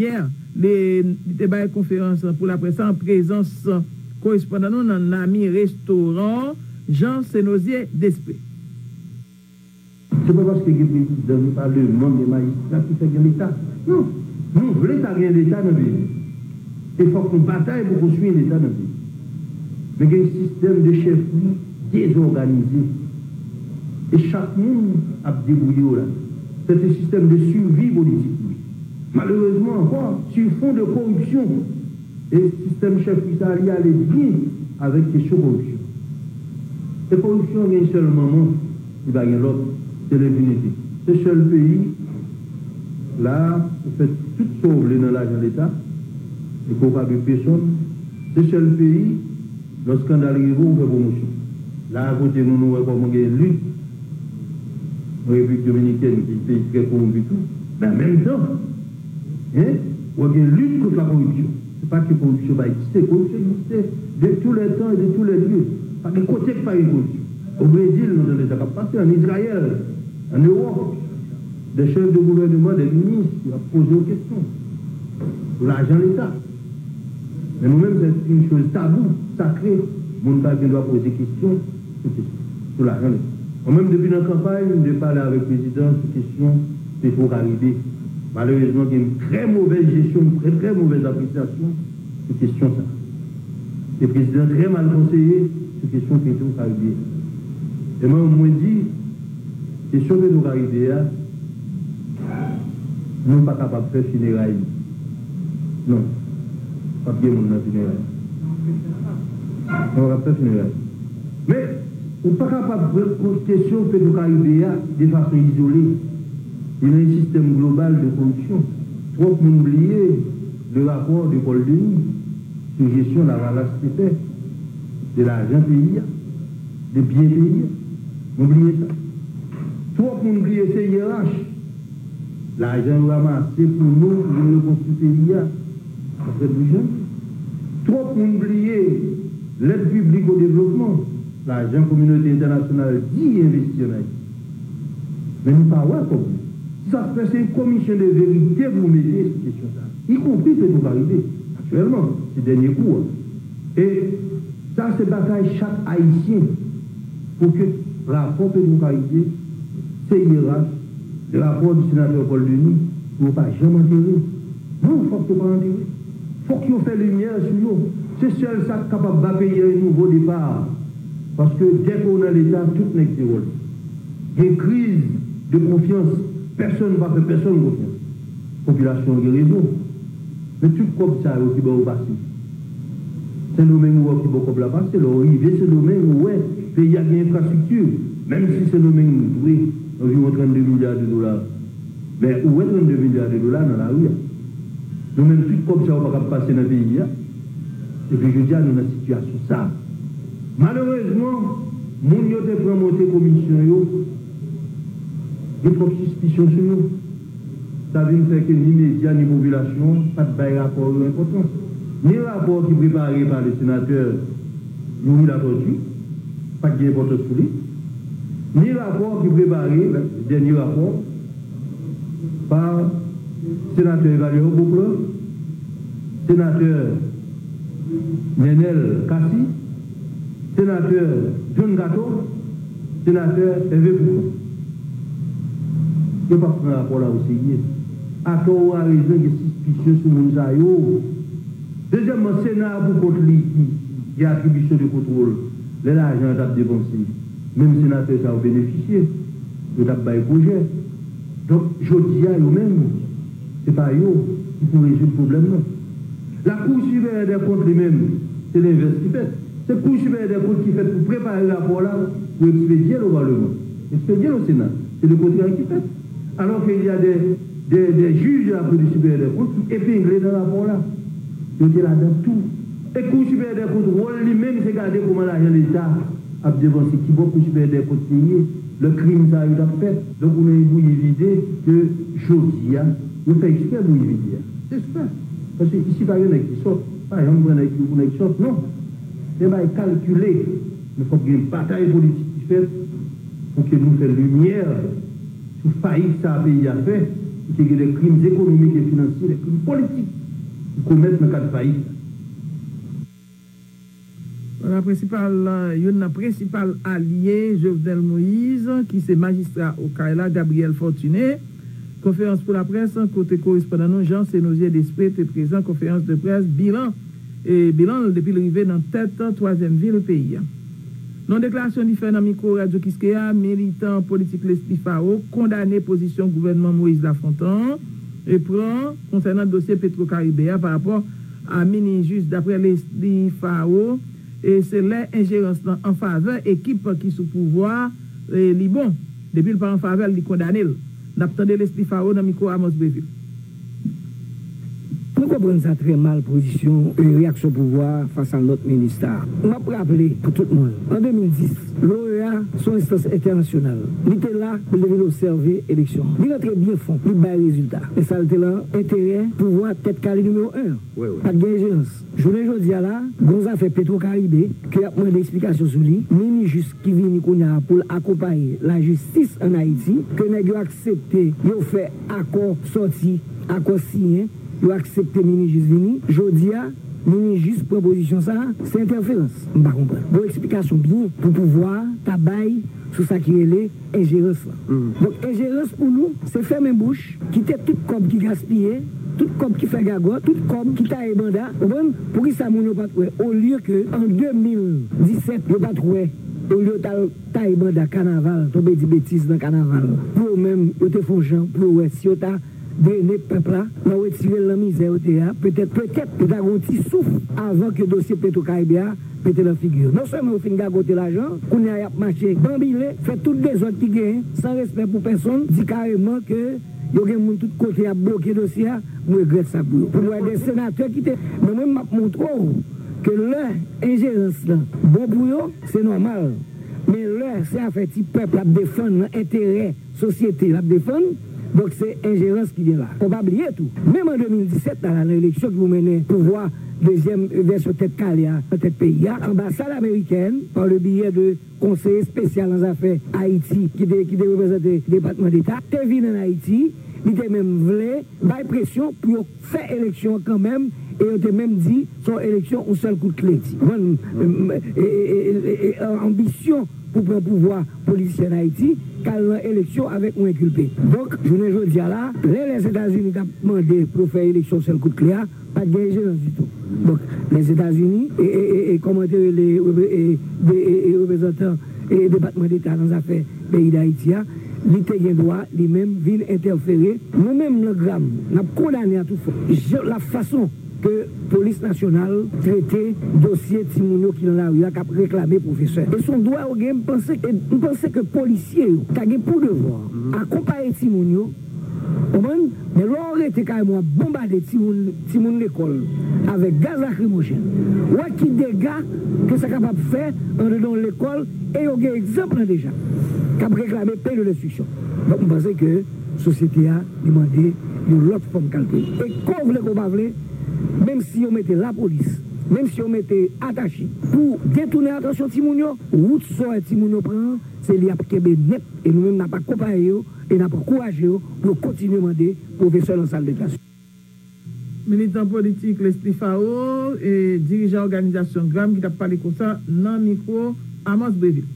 yè, li, li te bay konferans pou laprès la an prezans korespondan nou nan Nami Restoran, Jean Senosier Desprez. Se pa paske gen prezidan, gen paleman, gen majistra ki fè gen Leta. Non. Nou vle ta gen Leta nan peyi nou. E fòk nou batay pou konstwi Leta nan peyi nou. Men gen yon sistèm de chèfri dezòganize. E chak moun ap debouye yo la. C'est un système de survie politique, wi. Malerezman ankò, sur fond de corruption, e sistèm chèfri sa a, li ale byen avèk kesyon koripsyon. E koripsyon gen yon sèl manman, li pa gen lòt, se lenpinite. Se sèl peyi, la, ou fè tout sa w vle nan lajan Leta, e ke w pa dwe pèsonn, se sèl peyi, lè eskandal rive w, ou fè pwomosyon. La, kote nou, nou wè kòman gen lit nan Repiblik Dominikèn, ki peyi trè kowonpi tou, men an menm tan, en, w ap gen lit kont la koripsyon. Se pa ke koripsyon pa egziste, koripsyon egziste de tous les temps et de tous les lieux. Pa gen kote ki pa gen koripsyon. O Brezil, nou tande sa k ap pase, ann Izrayèl, ann Ewòp, des chefs de gouvernement, des ministres, y ap poze yo kesyon sou lajan Leta. Men nou menm, c'est une chose tabou, sacrée. Moun pa gen dwa poze kesyon sou kesyon, sou lajan Leta. Mwen menm, depi nan kanpay, m te pale avèk prezidan sou kesyon Petro Caribe. Malerezman, gen trè movèz jesyon, trè, trè movèz apresyasyon sou kesyon sa a. E prezidan trè mal konseye sou kesyon Petro Caribe. E mwen, mwen di, kesyon Petro Caribe a, nou pa kapab fè fineray li. Non. P ap gen moun nan fineray. Non, p ap fè fineray. Men, ou pa kapab pran kesyon Petro Caribe a de fason izole. Li nan yon sistèm global de koripsyon. Twòp moun bliye le rapport de Paul Denis sou jesyon lavalas te fè de lajan peyi a, de byen peyi a. Nou bliye sa. Twòp moun bliye C I R H. Lajan yo ranmase pou nou, pou nou rekonstwi peyi a. Apre douz janvye. Twòp moun bliye lèd piblik o devlopman. Lajan kominote entènasyonal di envesti ann Ayiti. Men nou pa wè kòb yo. Sa k fè se yon komisyon de verite pou mete sou kesyon sa a. Ikonpri Petro Caribe, aktyèlman, se dènye kou a. E sa se batay chak Ayisyen pou ke rapò Petro Caribe, C I R H, rapò di senatè Paul Denis, pou yo pa janm antere. Non, fòk yo pa antere. Fòk yo fè limyè sou yo. Se sèl sa k kapab ba peyi a yon nouvo depa. Paske dèke w nan Leta, tout nèg se wòl. Gen kriz de konfyans. Pèsonn pa fè pèsonn konfyans. Popilasyon an gen rezon. Men tout kòb sa yo ki ba yo pase. Sendomeng ou wè ki bò kòb la pase. Lè w rive Sendomeng, ou wè peyi a gen enfrastrikti. Menm si Sendomeng dwe anviwon trannde milya de dola. Men ou wè trannde milya de dola nan lari a. Nou menm, tout kòb sa yo pa kab pase nan peyi a. Epi jodi a, nou nan sitiyasyon sa. Malerezman, moun yo te pran monte komisyon yo, gen twòp sispisyon sou yo. Sa vin fè ke ni medya, ni popilasyon an pa t bay rapò yo enpòtans. Ni rapò ki prepare pa le senatè Youri Latortue, pa t gen enpòtans pou li. Ni rapò ki prepare, dènye rapò, pa senatè Emmanuel Beauplan, senatè Nenel Cassy, senatè John Kato, senatè Hervé Fourcon. Yo p ap pran rapò la oserye. Atò ou arezon, gen sispisyon sou moun sa yo. Dezyèmman, Sena a pou kont li ki gen atribisyon de kontwòl. Lè lajan an t ap depanse, menm senatè sa yo benefisye, yo t ap bay pwojè. Donk, jodi a, yo menm, se pa yo ki pou rezoud pwoblèm nan. Lakou Siperyè dè Kont li menm, se lenvès ki fèt. Se Kou Siperyè dè Kont ki fèt pou prepare rapò la, pou ekspedye l o Palman, ekspedye l o Sena. Se le kontrè ki fèt. Alors qu'il y a des, des, des juges de la Cour supérieure des comptes ki epengle nan rapò la. Yo te ladan tou. E Kou Siperyè dè Kont, wòl li menm, se gade kòman lajan Leta ap depanse, ki bò Kou Siperyè dè Kont te ye lè krim sa yo t ap fèt. Donk, ou nan yon bouyi vide ke jodi a, yo fè eksprè bouyi vide a. Se eksprè. Paske isi pa gen nèg ki sòt. Pa janm pran nèg yo pou nèg sòt, non. Se yon bagay kalkile. Men fòk gen batay politik ki fèt pou ke nou fè limyè sou fayit sa a peyi a fè, pou ke gen de krim ekonomik e finansye, de krim politik ki komèt nan kad fayit la. Nan prensipal, youn nan prensipal alye Jovenel Moïse, ki se majistra Okay la, Gabriel Fortuné, konferans pou laprès, kote korespondan nou Jean Senosier Desprez te prezan, konferans de près, bilan, e bilan l depi l rive nan tèt twazyèm vil peyi a. Nan deklarasyon li fè nan mikwo Radyo Kiskeya, militan politik Leslie Fao kondane pozisyon gouvènman Moïse Lafontan e pran konsènan dosye Petro Caribe a pa rapò a mini jij. Daprè Leslie Fao, e se lè enjerans lan an favè ekip ki sou pouvwa a, e li bon. Depi l pa an favè l, li kondane l. N ap tande Leslie Fao nan mikwo Amos Breville. Mwen konprann sa trè mal, pozisyon e reyaksyon pouvwa a fas a nòt minis sa a. M ap raple pou tout moun, an de mil dis, l'OEA se yon enstans entènasyonal. Li te la pou l te vin obsève eleksyon an. Li rantre byen fon, li bay rezilta. Men sa l te lan enterè pouvwa tèt kale nimewo en an. Pa t gen enjerans. Jounen jodi a la, gen yon zafè Petro Caribe ke y ap mande eksplikasyon sou li. Mini jis ki vini kounye a pou l akonpaye lajistis ann Ayiti, ke nèg yo aksepte yo fè akò sòti, akò siyen, yo aksepte mini jis vini. Jodi a, mini jis pran pozisyon sa a, se entèferans. M pa konprann. Bon, eksplikasyon byen pou pouvwa a ta bay sou sa ki rele enjerans lan. Donk, enjerans pou nou, se fèmen bouch, kite tout kòb ki gaspiye, tout kòb ki fè gagòt, tout kòb ki taye banda, konprann? Poukisa moun yo pa t wè, olye ke an de mil disèt, yo pa t wè, olye yo t al taye banda kanaval, tonbe di betiz nan kanaval, pou yo menm, yo te fè yon jan, pou yo wè si yo ta drene pèp la, nan retire l nan mizè yo te ye a, petèt, petèt, yo ta gen yon ti souf avan ke dosye Petro Caribe a pete nan figi yo. Non sèlman yo fin gagote lajan, kounye a y ap mache banbile, fè tout dezòd ki genyen, san respè pou pèsonn, di kareman ke yo gen moun tout kote y ap bloke dosye a, m regrèt sa pou yo. Pou m wè de senatè ki te, men mwen m ap montre w ke lè enjerans lan bon pou yo, se nòmal. Men lè se afè ti pèp l ap defann nan enterè sosyete l ap defann, donk se enjerans ki gen la. Fò pa bliye tou, menm an de mil disèt la, la nan eleksyon ki pou mennen pouvwa dezyèm vèsyon tèt kale a nan tèt peyi a, anbasad amerikèn, pa le biyè de konseye espesyal nan zafè Ayiti ki te, ki te reprezante Depatman Deta, te vin ann Ayiti, li te menm vle bay presyon pou yo fè eleksyon an kanmenm, e yo te menm di se yon eleksyon yon sèl kout kle, di. Konprann? E, e, e, e, e, anbisyon pou pran pouvwa politisyen an Ayiti, k al nan eleksyon avèk mwen enkilpe. Donk, jounen jodi a la, lè Lèzetazini t ap mande pou yo fè eleksyon sèl kout kle a, pa t gen enjerans ditou. Donk, Lèzetazini, e, e, e, e kòman te rele, e, e, de, e, e, reprezantan, e, Depatman Deta nan zafè peyi Dayiti a, li te gen dwa, li menm, vin entèfere. Nou menm, nan GRAM, n ap kondane a tout fò. Je, la façon ke Polis Nasyonal trete dosye timoun yo ki nan lari a k ap reklame pwofesè. E se yon dwa yo gen, m panse, e m panse ke polisye yo ta gen pou devwa akonpaye timoun yo, konprann? Men lè w rete kay mwen ap bonbade timoun, timoun lekòl avèk gaz lakrimojèn, w wè ki dega ke sa kapab fè andedan yon lekòl, e yo gen egzanp lan deja, k ap reklame peyi de destriksyon. Donk, m panse ke sosyete a, li mande yon lòt fòm kalkil. E ke w vle ke w pa vle, menm si yo mete lapolis, menm si yo mete atache pou detounen atansyon timoun yo, wout sò timoun yo pran an, se li y ap kenbe nèt. E nou menm, n ap akonpaye yo e n ap ankouraje yo pou yo kontinye mande pwofesè nan sal de klas yo. Militan politik Leslie Faro e dirijan òganizasyon GRAM ki t ap pale konsa nan mikwo Amos Breville.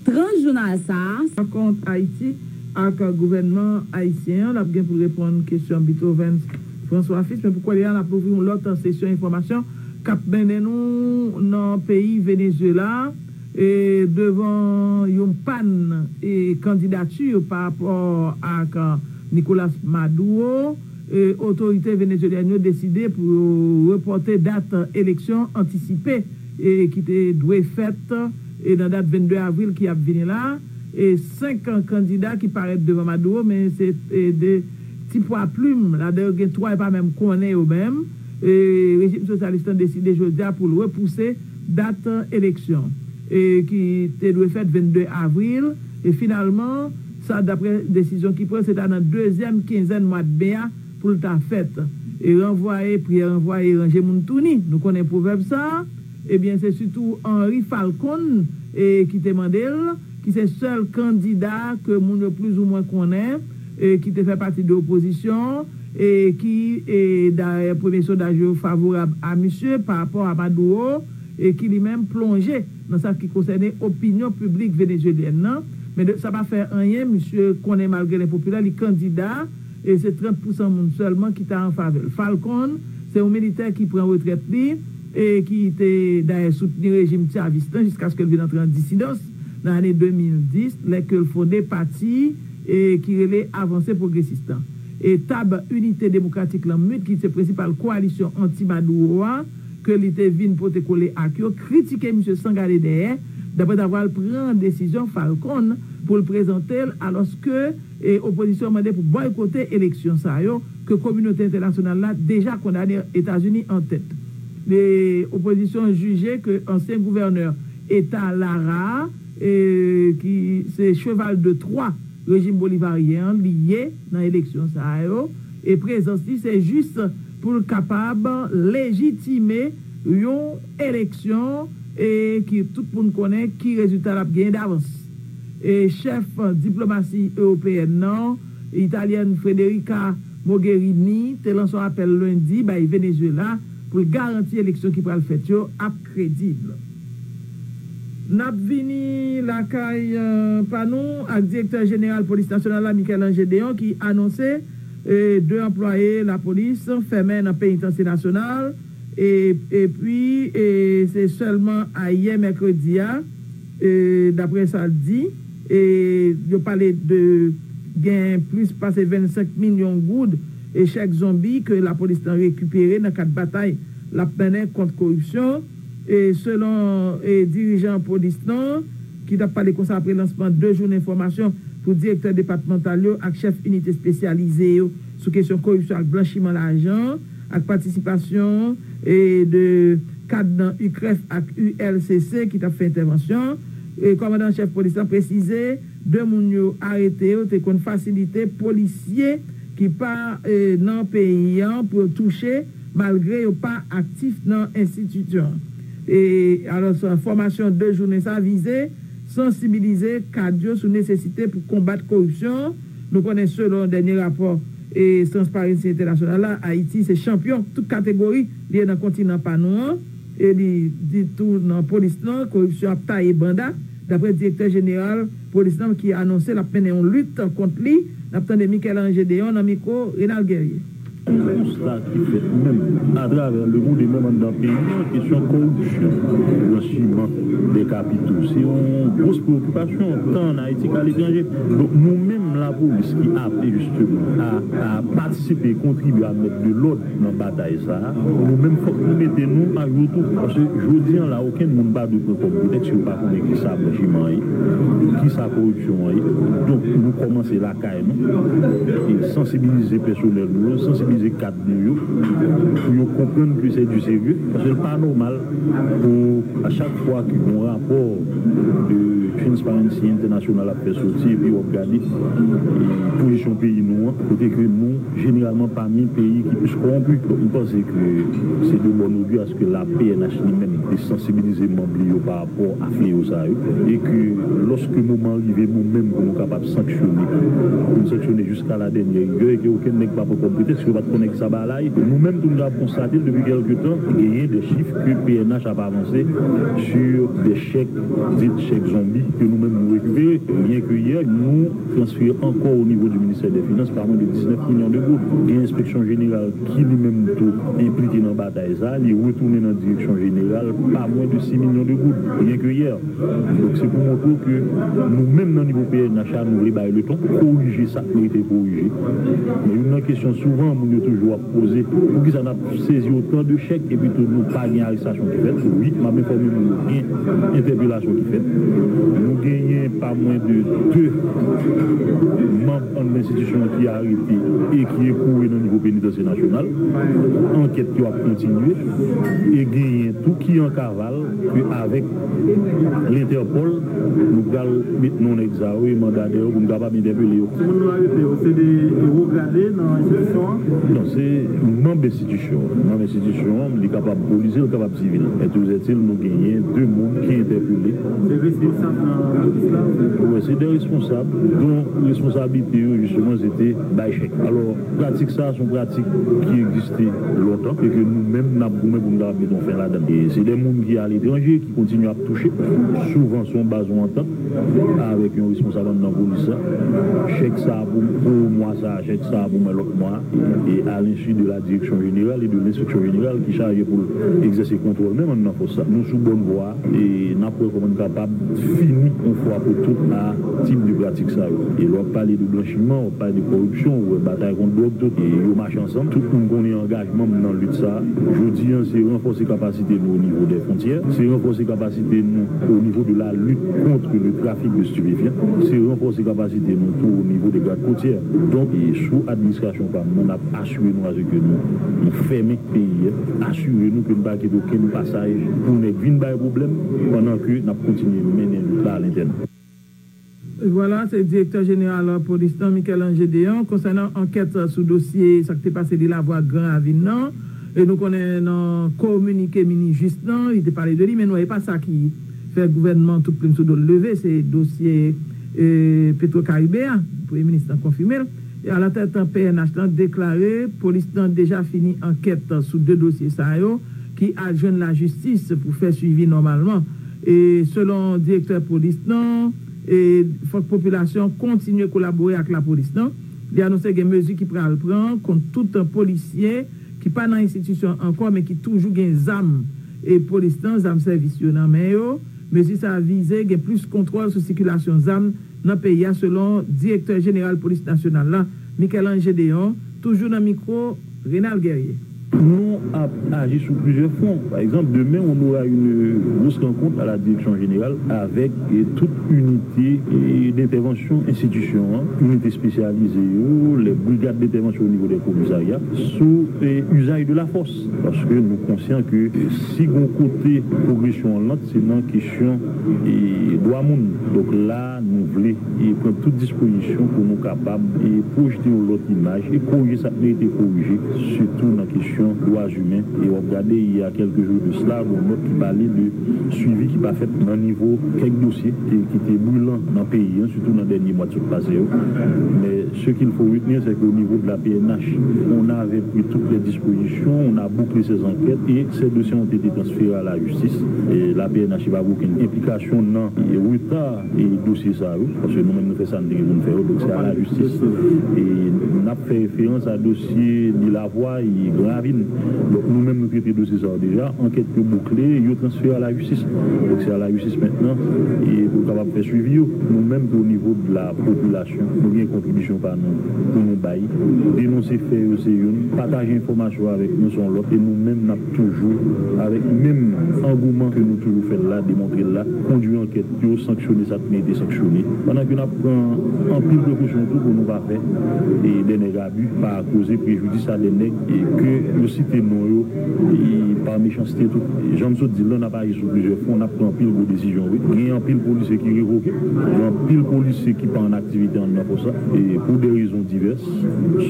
Trant jounal sa a. Rankont Ayiti ak gouvènman ayisyen an, l ap gen pou l reponn kesyon Beethovens François Fils, men pou kounye a, n ap louvri yon lòt sesyon enfòmasyon k ap mennen nou nan peyi Venezuela, e devan yon pàn, e kandidati pa rapò ak Nicolas Maduro, e otorite venezuelyèn yo deside pou yo repòte dat eleksyon antisipe, e ki te dwe fèt, e nan dat vennde avril ki ap vini la. E senk kandida ki parèt devan Maduro, men se, e, de ti pwa plim, ladan yo gen twa e pa menm konnen yo menm. E rejim sosyalis lan deside jodi a pou l repouse dat eleksyon, e ki te dwe fèt vennde avril. E finalman, sa, daprè desizyon ki pran, se ta nan dezyèm kenzèn mwa de me a pou l ta fèt. E ranvwaye, priyè ranvwaye, ranje moun touni. Nou konnen pwovèb sa a. Ebyen, se sitou Henri Falcon, e, ki te mande l, ki se sèl kandida ke moun yo plizoumwen konnen, e, ki te fè pati de opozisyon, e ki, e, dayè, premye sondaj yo favorab a misye pa rapò a Maduro, e ki li menm plonje nan sa ki konsène opinyon piblik venezuelyèn nan. Men de, sa pa fè anyen, misye konnen malgre l enpopilè, li kandida, e se trant pousan moun sèlman ki ta an favè l. Falcon, se yon militè ki pran retrèt li, e ki te dayè soutni rejim chavis lan jiskaske l vin antre an disidans nan ane de mil dis, lè ke l fonde pati, e ki rele Avanse Pwogresis lan. E tab Inite Demokratik lan, mit, ki se prensipal kowalisyon anti-Maduro a, ke li te vin pote kole ak yo, kritike misye san gade dèyè, daprè davwa l pran desizyon Falcon pou l prezante l, alòske, e, opozisyon an mande pou bòykote eleksyon sa yo, ke kominote entènasyonal la deja kondane, Etazini an tèt. E, opozisyon an jije ke ansyen gouvènè eta Lara, e, ki se cheval de Twa rejim bolivaryen an, li ye nan eleksyon sa yo, e prezans li se jis pou l kapab lejitime yon eleksyon, e ki tout moun konnen ki rezilta l ap genyen davans. E chèf diplomasi ewopeyèn nan, italyèn Federica Mogherini, te lanse yon apèl lendi bay Venezuela pou l garanti eleksyon ki pral fèt yo ap kredib. N ap vini lakay, eh, pa nou ak direktè jeneral polis nasyonal la, Michel-Ange Deon, ki anonse, eh, de anplwaye lapolis fèmen nan penitansye nasyonal. E, epi, eh, se sèlman ayè mèkredi a, eh, daprè sa l di, eh, yo pale de gen plis pase vennsenk milyon goud e chèk zonbi ke lapolis lan rekipere nan kad batay l ap mennen kont koripsyon. E selon, e, dirijan polis lan, ki t ap pale konsa apre lansman de jounen fòmasyon pou direktè depatmantal yo ak chèf inite espesyalize yo sou kesyon koripsyon ak blanchiman lajan, ak patisipasyon, e, de kad nan UCREF ak U L C C ki t ap fè entèvansyon. E, kòmandan chèf polis lan presize de moun yo arete yo te konn fasilite polisye ki pa, e, nan peyi an pou yo touche, malgre yo pa aktif nan enstitisyon an. E, alò, sa, fòmasyon de jounen sa vize sansibilize kad yo sou nesesite pou konbat koripsyon. Nou konnen, selon dènye rapò, e, Transparency International la, Ayiti se chanpyon tout kategori li ye nan kontinan pa nou an. E li di tou nan polis lan, koripsyon ap taye banda, dapre direktè jeneral polis lan ki anonse l ap mennen yon lit kont li. N ap tande Michel-Ange Déon nan mikwo Renald Guerrier. Yon konsta ki fèt menm atravè lemonn e menm anndan peyi an, kesyon koripsyon, blanchiman de kapito, se yon gwo preokipasyon, tan ann Ayiti k aletranje. Donk, nou menm, lapolis ki aple jisteman a, a patisipe e kontribye a mèt de lòd nan batay sa a, nou menm, fòk nou mete nou ajou tou. Paske jodi an la, okenn moun pa dwe pran kòm pretèks ke yo pa konnen kisa blanchiman an ye, kisa koripsyon an ye. Donk, nou kòmanse lakay nou e sansibilize pèsonèl nou yo, sansibilize kad nou yo, pou yo konprann ke se du sérieux. Paske l pa nòmal pou, a chak fwa ke yon rapò de Transparency International ap fè soti, epi w ap gade, e, pozisyon peyi nou an, kote ke nou, jeneralman, pami peyi ki plis kòwonpi. Donk, m panse ke se de bòn ogè aske la P N H li menm te sansibilize manm li yo pa rapò a fleyo sa yo, e ke lòske moman an rive nou menm pou nou kapab sanksyone, pou nou sanksyone jiska la dènyè rigè, e ke okenn nèg pa pran kòm pretèks ke yo pa t konnen kisa bagay la ye. Nou menm tou, nou kapab konstate l depi kèlke tan, genyen de chif ke P N H ap avanse sur de chèk, dit chèk zonbi, ke nou menm nou rekipere. Byen ke yè, nou transfere ankò o nivo di ministè dè finans pa mwen de diznèf milyon de goud. Gen enspeksyon jeneral ki li menm tou enplike nan batay sa, li retounen nan direksyon jeneral pa mwen de sis milyon de goud, byen ke yè. Donk, se pou montre w ke nou menm nan nivo P N H la, nou vle bay leton, korije sa k merite korije. Men youn nan kesyon souvan moun yo toujou ap poze, poukisa n ap sezi otan de chèk epi tou nou pa gen arestasyon ki fèt? Wi, m ap enfòme nou, gen entèpelasyon ki fèt. Nou genyen pa mwen de de manm anndan enstitisyon an ki arete e ki ekoure nan nivo penitansye nasyonal. Ankèt yo ap kontinye e genyen tou ki an kaval ke avèk Lentèpòl, nou pral met non nèg sa yo e manda dèyè yo pou nou kapab entèpele yo. Moun nou arete yo, se de wo grade nan enstitisyon an? Non, se manm enstitisyon an. Manm enstitisyon an, li kapab polise, li kapab sivil. Men toujou ètil, nou genyen de moun ki entèpele. Se responsab nan polis la? Wi, se de responsab, don responsablite yo, jisteman, se te bay chèk. Alò, pratik sa a, se yon pratik ki egziste lontan e ke nou menm, n ap goumen pou nou kapab mete yon fen ladan l. E se de moun ki aletranje, ki kontinye ap touche. Souvan, se yon baz yon antant avèk yon responsab anndan polis la. Chèk sa a pou, pou mwa sa a, chèk sa a pou mwen lòt mwa. E à l'insu de la direction générale et de l'inspection générale ki chaje pou l egzèse kontwòl menm anndan fòs sa. Nou sou bòn vwa e n ap wè kòman n kapab fini yon fwa pou tout a tip de pratik sa yo. E lè w ap pale de blanchiman, w ap pale de kòripsyon, ou wè batay kont dwòg tou, e yo mache ansanm. Tout moun konnen angajman m nan lit sa a. Jodi a, se ranfòse kapasite nou o nivo dè fwontyè, se ranfòse kapasite nou o nivo de la lutte contre le trafic de stupéfiants, se ranfòse kapasite nou tou o nivo de gad kotyè. Donk, e sou administrasyon pa m nan, n ap asire nou asike nou, nou fèmen peyi a, asire nou ke n pa kite okenn pasaj pou nèg vin bay pwoblèm, pandan ke n ap kontinye mennen lit la alentèn. Vwala, se direktè jeneral polis lan, Michel-Ange Déon, konsènan ankèt sou dosye sa k te pase Lilavwa Gran Ravin nan. E nou konnen nan kominike minijis lan, li te pale de li, men nou wè e pa sa ki fè gouvènman tout plim sou do l leve, se dosye, e, Petro Caribe a, premye minis lan konfime l. E alatèt P N H lan deklare polis lan deja fini ankèt sou de dosye sa yo ki al jwenn lajistis pou fè swivi nòmalman. E selon direktè polis lan, e fòk popilasyon an kontinye kolabore ak lapolis lan. Li anonse gen mezi ki pral pran kont tout polisye ki pa nan enstitisyon ankò, men ki toujou gen zam, e polis lan, zam sèvis yo nan men yo. Mezi sa a vize gen plis kontwòl sou sikilasyon zam nan peyi a, selon direktè jeneral polis nasyonal la, Michel-Ange Déon, toujou nan mikwo Renald Guerrier. Nou ap aji sou plizyè fwon. Pa egzanp, demen, on aura une grosse rencontre à la direction générale avec, eh, toute unité, eh, d'intervention institution an, inite espesyalize yo, les brigades d'intervention au niveau des commissariats, sou, eh, usage de la force. Paske nou konsyan ke, eh, si gon kote pwogresyon an lant, se nan kesyon, eh, dwa moun. Donk la, nou vle, eh, pran tout dispozisyon pou nou kapab, eh, pwojte yon lòt imaj e korije sa k merite korije, sitou nan kesyon Dwa Imen, e w ap gade, il y a quelques jours de cela, gen yon nòt ki pale de swivi ki pa fèt nan nivo kèk dosye ki, ki te brilan nan peyi an, sitou nan dènye mwa t sot pase yo. Mais ce qu'il faut retenir, c'est qu'au niveau de la P N H, on avait pris toutes les dispositions, on a bouclé ces enquêtes et ces dossiers ont été transférés à la justice. Et la P N H pa gen okenn enplikasyon nan reta e dosye sa yo, paske nou menm nou fè sa n te gen pou n fè yo, donk se a la jistis. E n ap fè referans a dosye Milavwa e Gran Ravin. Donk nou menm nou trete dosye sa yo deja, ankèt yo boukle, yo transfere a la jistis. Donk se a la jistis mentnan e pou l kapab fè swivi yo. Nou menm tou o nivo de la popilasyon, nou gen kontribisyon pa nou pou nou bay. Denonse fè yo se youn, pataje enfòmasyon avèk nou se yon lòt, e nou menm n ap toujou avèk menm angouman ke nou toujou fè l la, demontre l la, kondui ankèt yo, sanksyone sa k merite sanksyone. Pandan ke n ap pran anpil prekosyon tou pou nou pa fè e dè nèg abi, pa koze prejidis a dè nèg e ke yo site non yo e pa mechanste tou. Jan m sot di l lan, n ap aji sou plizyè fwon, n ap pran anpil gwo desizyon wi. Gen anpil polisye ki revoke, gen anpil polisye ki pa an aktivite anndan fòs la e pou dè rezon divès,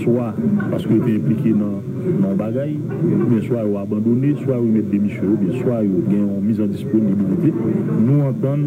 swa paske yo te enplike nan nan yon bagay, oubyen swa yo abandone, swa yo remèt demisyon yo, oubyen swa yo gen yon mizandisponibilite. Nou antann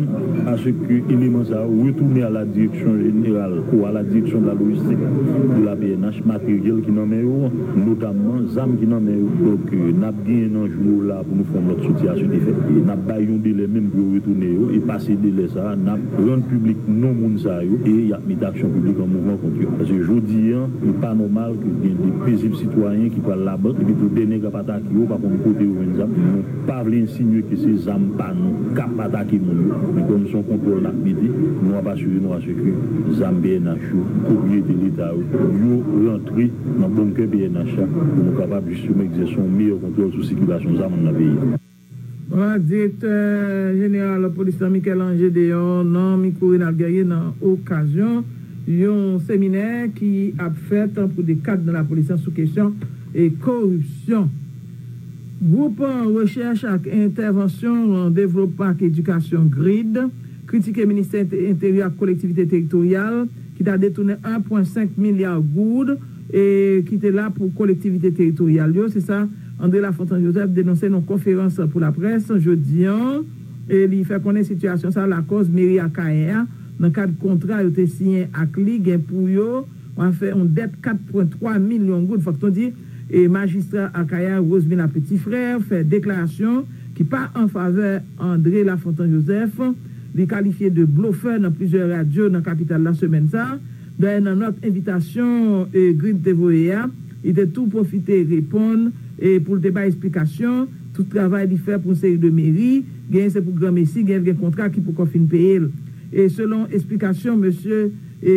aske eleman sa yo retounen a la direction générale ou a la direction de la logistique de la P N H, materyèl ki nan men yo an, notamman zam ki nan men yo. Donk, n ap genyen nan jou yo la pou nou fè yon lòt soti a se de fèt. E n ap bay yon delè menm pou yo retounen yo, e pase delè sa a, n ap rann piblik non moun sa yo, e y ap mete aksyon piblik an mouvman kont yo. Paske jodi an, li pa nòmal ke gen de pezib sitwayen ki pral labank, epi tou dè nèg ap atake yo, pa konn kote yo jwenn zam. Nou pa vle ensinye ke se zam pa nou k ap atake moun yo. Men kòm se yon kontwòl n ap mete, nou ap asire nou aske zam P N H yo, pwopriyete Leta yo, yo rantre nan bonkè P N H la, pou nou kapab jisteman egzèse yon meyè kontwòl sou sikilasyon zam nan peyi a. Vwala, direktè jeneral polis lan, Michel-Ange Deyon, nan mikwo Renald Guerrier, nan okazyon yon seminè ki ap fèt pou de kad nan lapolis lan sou kesyon e koripsyon. Gwoup rechèch ak entèvansyon devlopman ak edikasyon, grid, kritike Ministè Ente-, Enteryè ak Kolektivite Teritoryal ki ta detounen en pwen senk milya goud e ki te la pou kolektivite teritoryal yo. Se sa André Lafontant Joseph denonse nan yon konferans pou laprès jodi an. E li fè konnen sitiyasyon sa a lakòz meri Akayè a, nan kad kontra yo te siyen ak li, gen pou yo fè yon dèt kat pwen twa milyon goud. Fòk nou di, e majistra Akayè a, Rosemila Petit-Frère, fè deklarasyon ki pa an favè André Lafontant Joseph. Li kalifye de blofè nan plizyè radyo nan kapital la semèn sa a. Dayè, nan nòt envitasyon, e, grid te voye a, li te tou pwofite reponn, e, pou l te bay esplikasyon tout travay li fè pou yon seri de meri, genyen se pou granmesi, genyen gen kontra ki poko fin peye l. E selon esplikasyon mesye, e,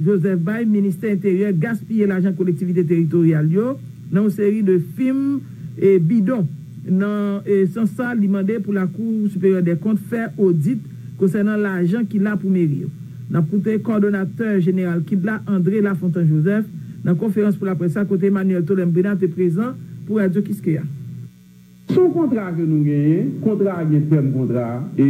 Joseph bay, Ministè Enteryè gaspiye lajan kolektivite teritoryal yo nan yon seri de fim e bidon. Nan, e, sans sa, li mande pou Lakou Siperyè dè Kont fè odit konsènan lajan ki la pou meri yo. N ap koute kòdonatè jeneral kid la, André Lafontant Joseph, nan konferans pou laprès sa, kote Emmanuel Tolem Brina te prezan pou Radyo Kiskeya. Se yon kontra ke nou genyen, kontra a gen tèm kontra a, e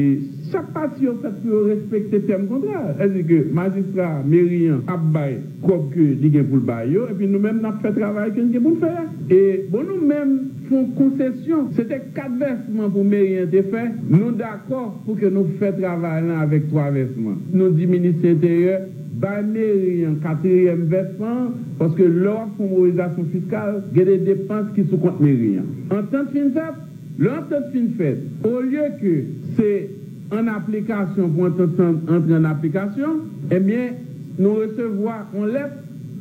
chak pati yo fèt pou yo respekte tèm kontra a. Sètadi ke majistra meri an ap bay kòb ke li gen pou l bay yo, epi nou menm n ap fè travay ke n gen pou n fè a. E bon, nou menm fè yon konsesyon, se te kat vèsman pou meri an te fè, nou dakò pou ke nou fè travay lan avèk twa vèsman. Nou di minis enteryè, bay meri an katriyèm vèsman an, paske lè w ap fè yon mobilizasyon fiskal, gen de depans ki sou kont meri an. Antant fin fèt, lè antant fin fèt, olye ke se an aplikasyon pou antant lan antre an aplikasyon, ebyen, nou resevwa yon lèt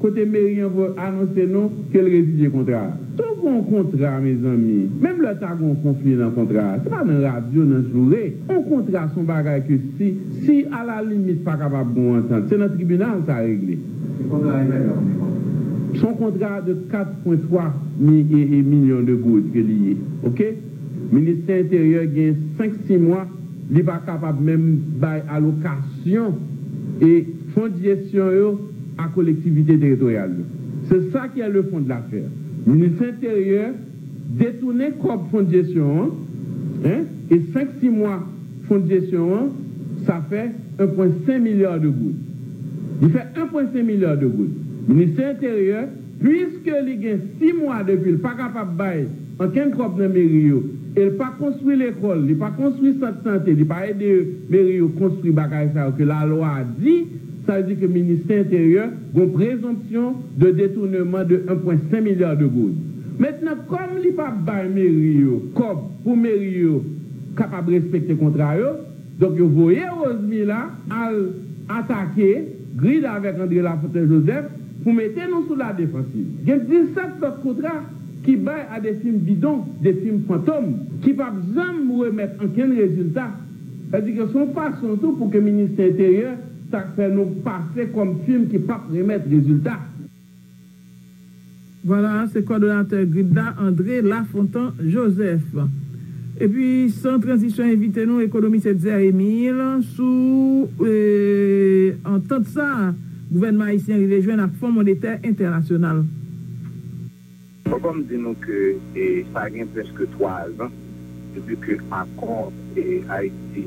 kote meri an voye anonse nou ke l rezilye kontra a. Donk, yon kontra, mezanmi, menm lè ta gen yon konfli nan kontra a, se pa nan radyo, nan joure. Yon kontra, se yon bagay ke si, si alalimit pa kapab gen yon antant, se nan tribinal sa regle. Se kontra a, se yon kontra de kat pwen twa mi-, e, e milyon de goud ke li ye. Oke? Ministè Enteryè gen senk, sis mwa, li pa kapab menm bay alokasyon e fon de jesyon yo a kolektivite teritoryal yo. Se sa ki est le fond de l'affaire. Minis Enteryè detounen kòb fon de jesyon an, en, e senk, sis mwa fon de jesyon an, sa fè en pwen senk milya de goud. Li fè en pwen senk milya de goud. Ministè Enteryè Piske li gen sis mwa depi l pa kapab bay ankenn kòb nan meri yo, e l pa konstwi lekòl, li pa konstwi sant sante, li pa ede meri yo konstwi bagay sa yo ke lalwa di, sa vle di ke ministè enteryè gon prezonpsyon de detournement de un point cinq milliard de goud. Mentnan, kòm li pa bay meri yo kòb pou meri yo kapab respekte kontra yo, donk yo voye Rosemila al atake Grida avèk André Lafontaine Joseph pou mete nou sou ladefansiv. Gen disèt lòt kontra ki bay a de fim bidon, de fim fantom, ki p ap janm remèt ankenn rezilta. Sa vle di ke se yon fason tou pou ke ministè enteryè ta fè nou pase kòm fim ki p ap remèt rezilta. Vwala, se kòdonatè Grida, André Lafontan Joseph. Epi, san tranzisyon, envite nou, ekonomis Etzer Emile, sou e, antant sa a gouvènman ayisyen rive jwenn ak Fon Monetè Entènasyonal. Fòk m di nou ke e, sa gen prèske twa zan depi ke akò e, Ayiti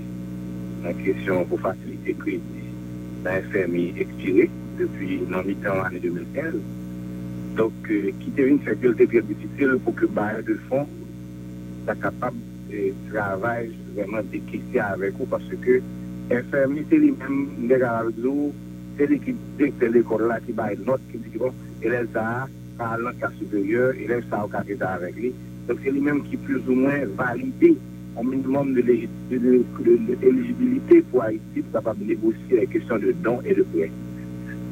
nan kesyon pou fasilite kredi nan FMI ekspire depi nan mitan ane de mil kenz. Donk, e, ki te vin fè ke l te trè difisil pou ke bayè de fon ta kapab e, travay vrèman dekese avèk ou paske FMI se li menm, m te kapab di w, se li ki direktè lekòl la ki bay nòt, ki di ki bon, elèv sa a ka al nan klas siperyè, elèv sa a ou ka trete avèk li. Donk se li menm ki plizoumwen valide yon minimòm de, de, de, de elijibilite pou Ayiti pou kapab negosye lè kesyon de don e de prè.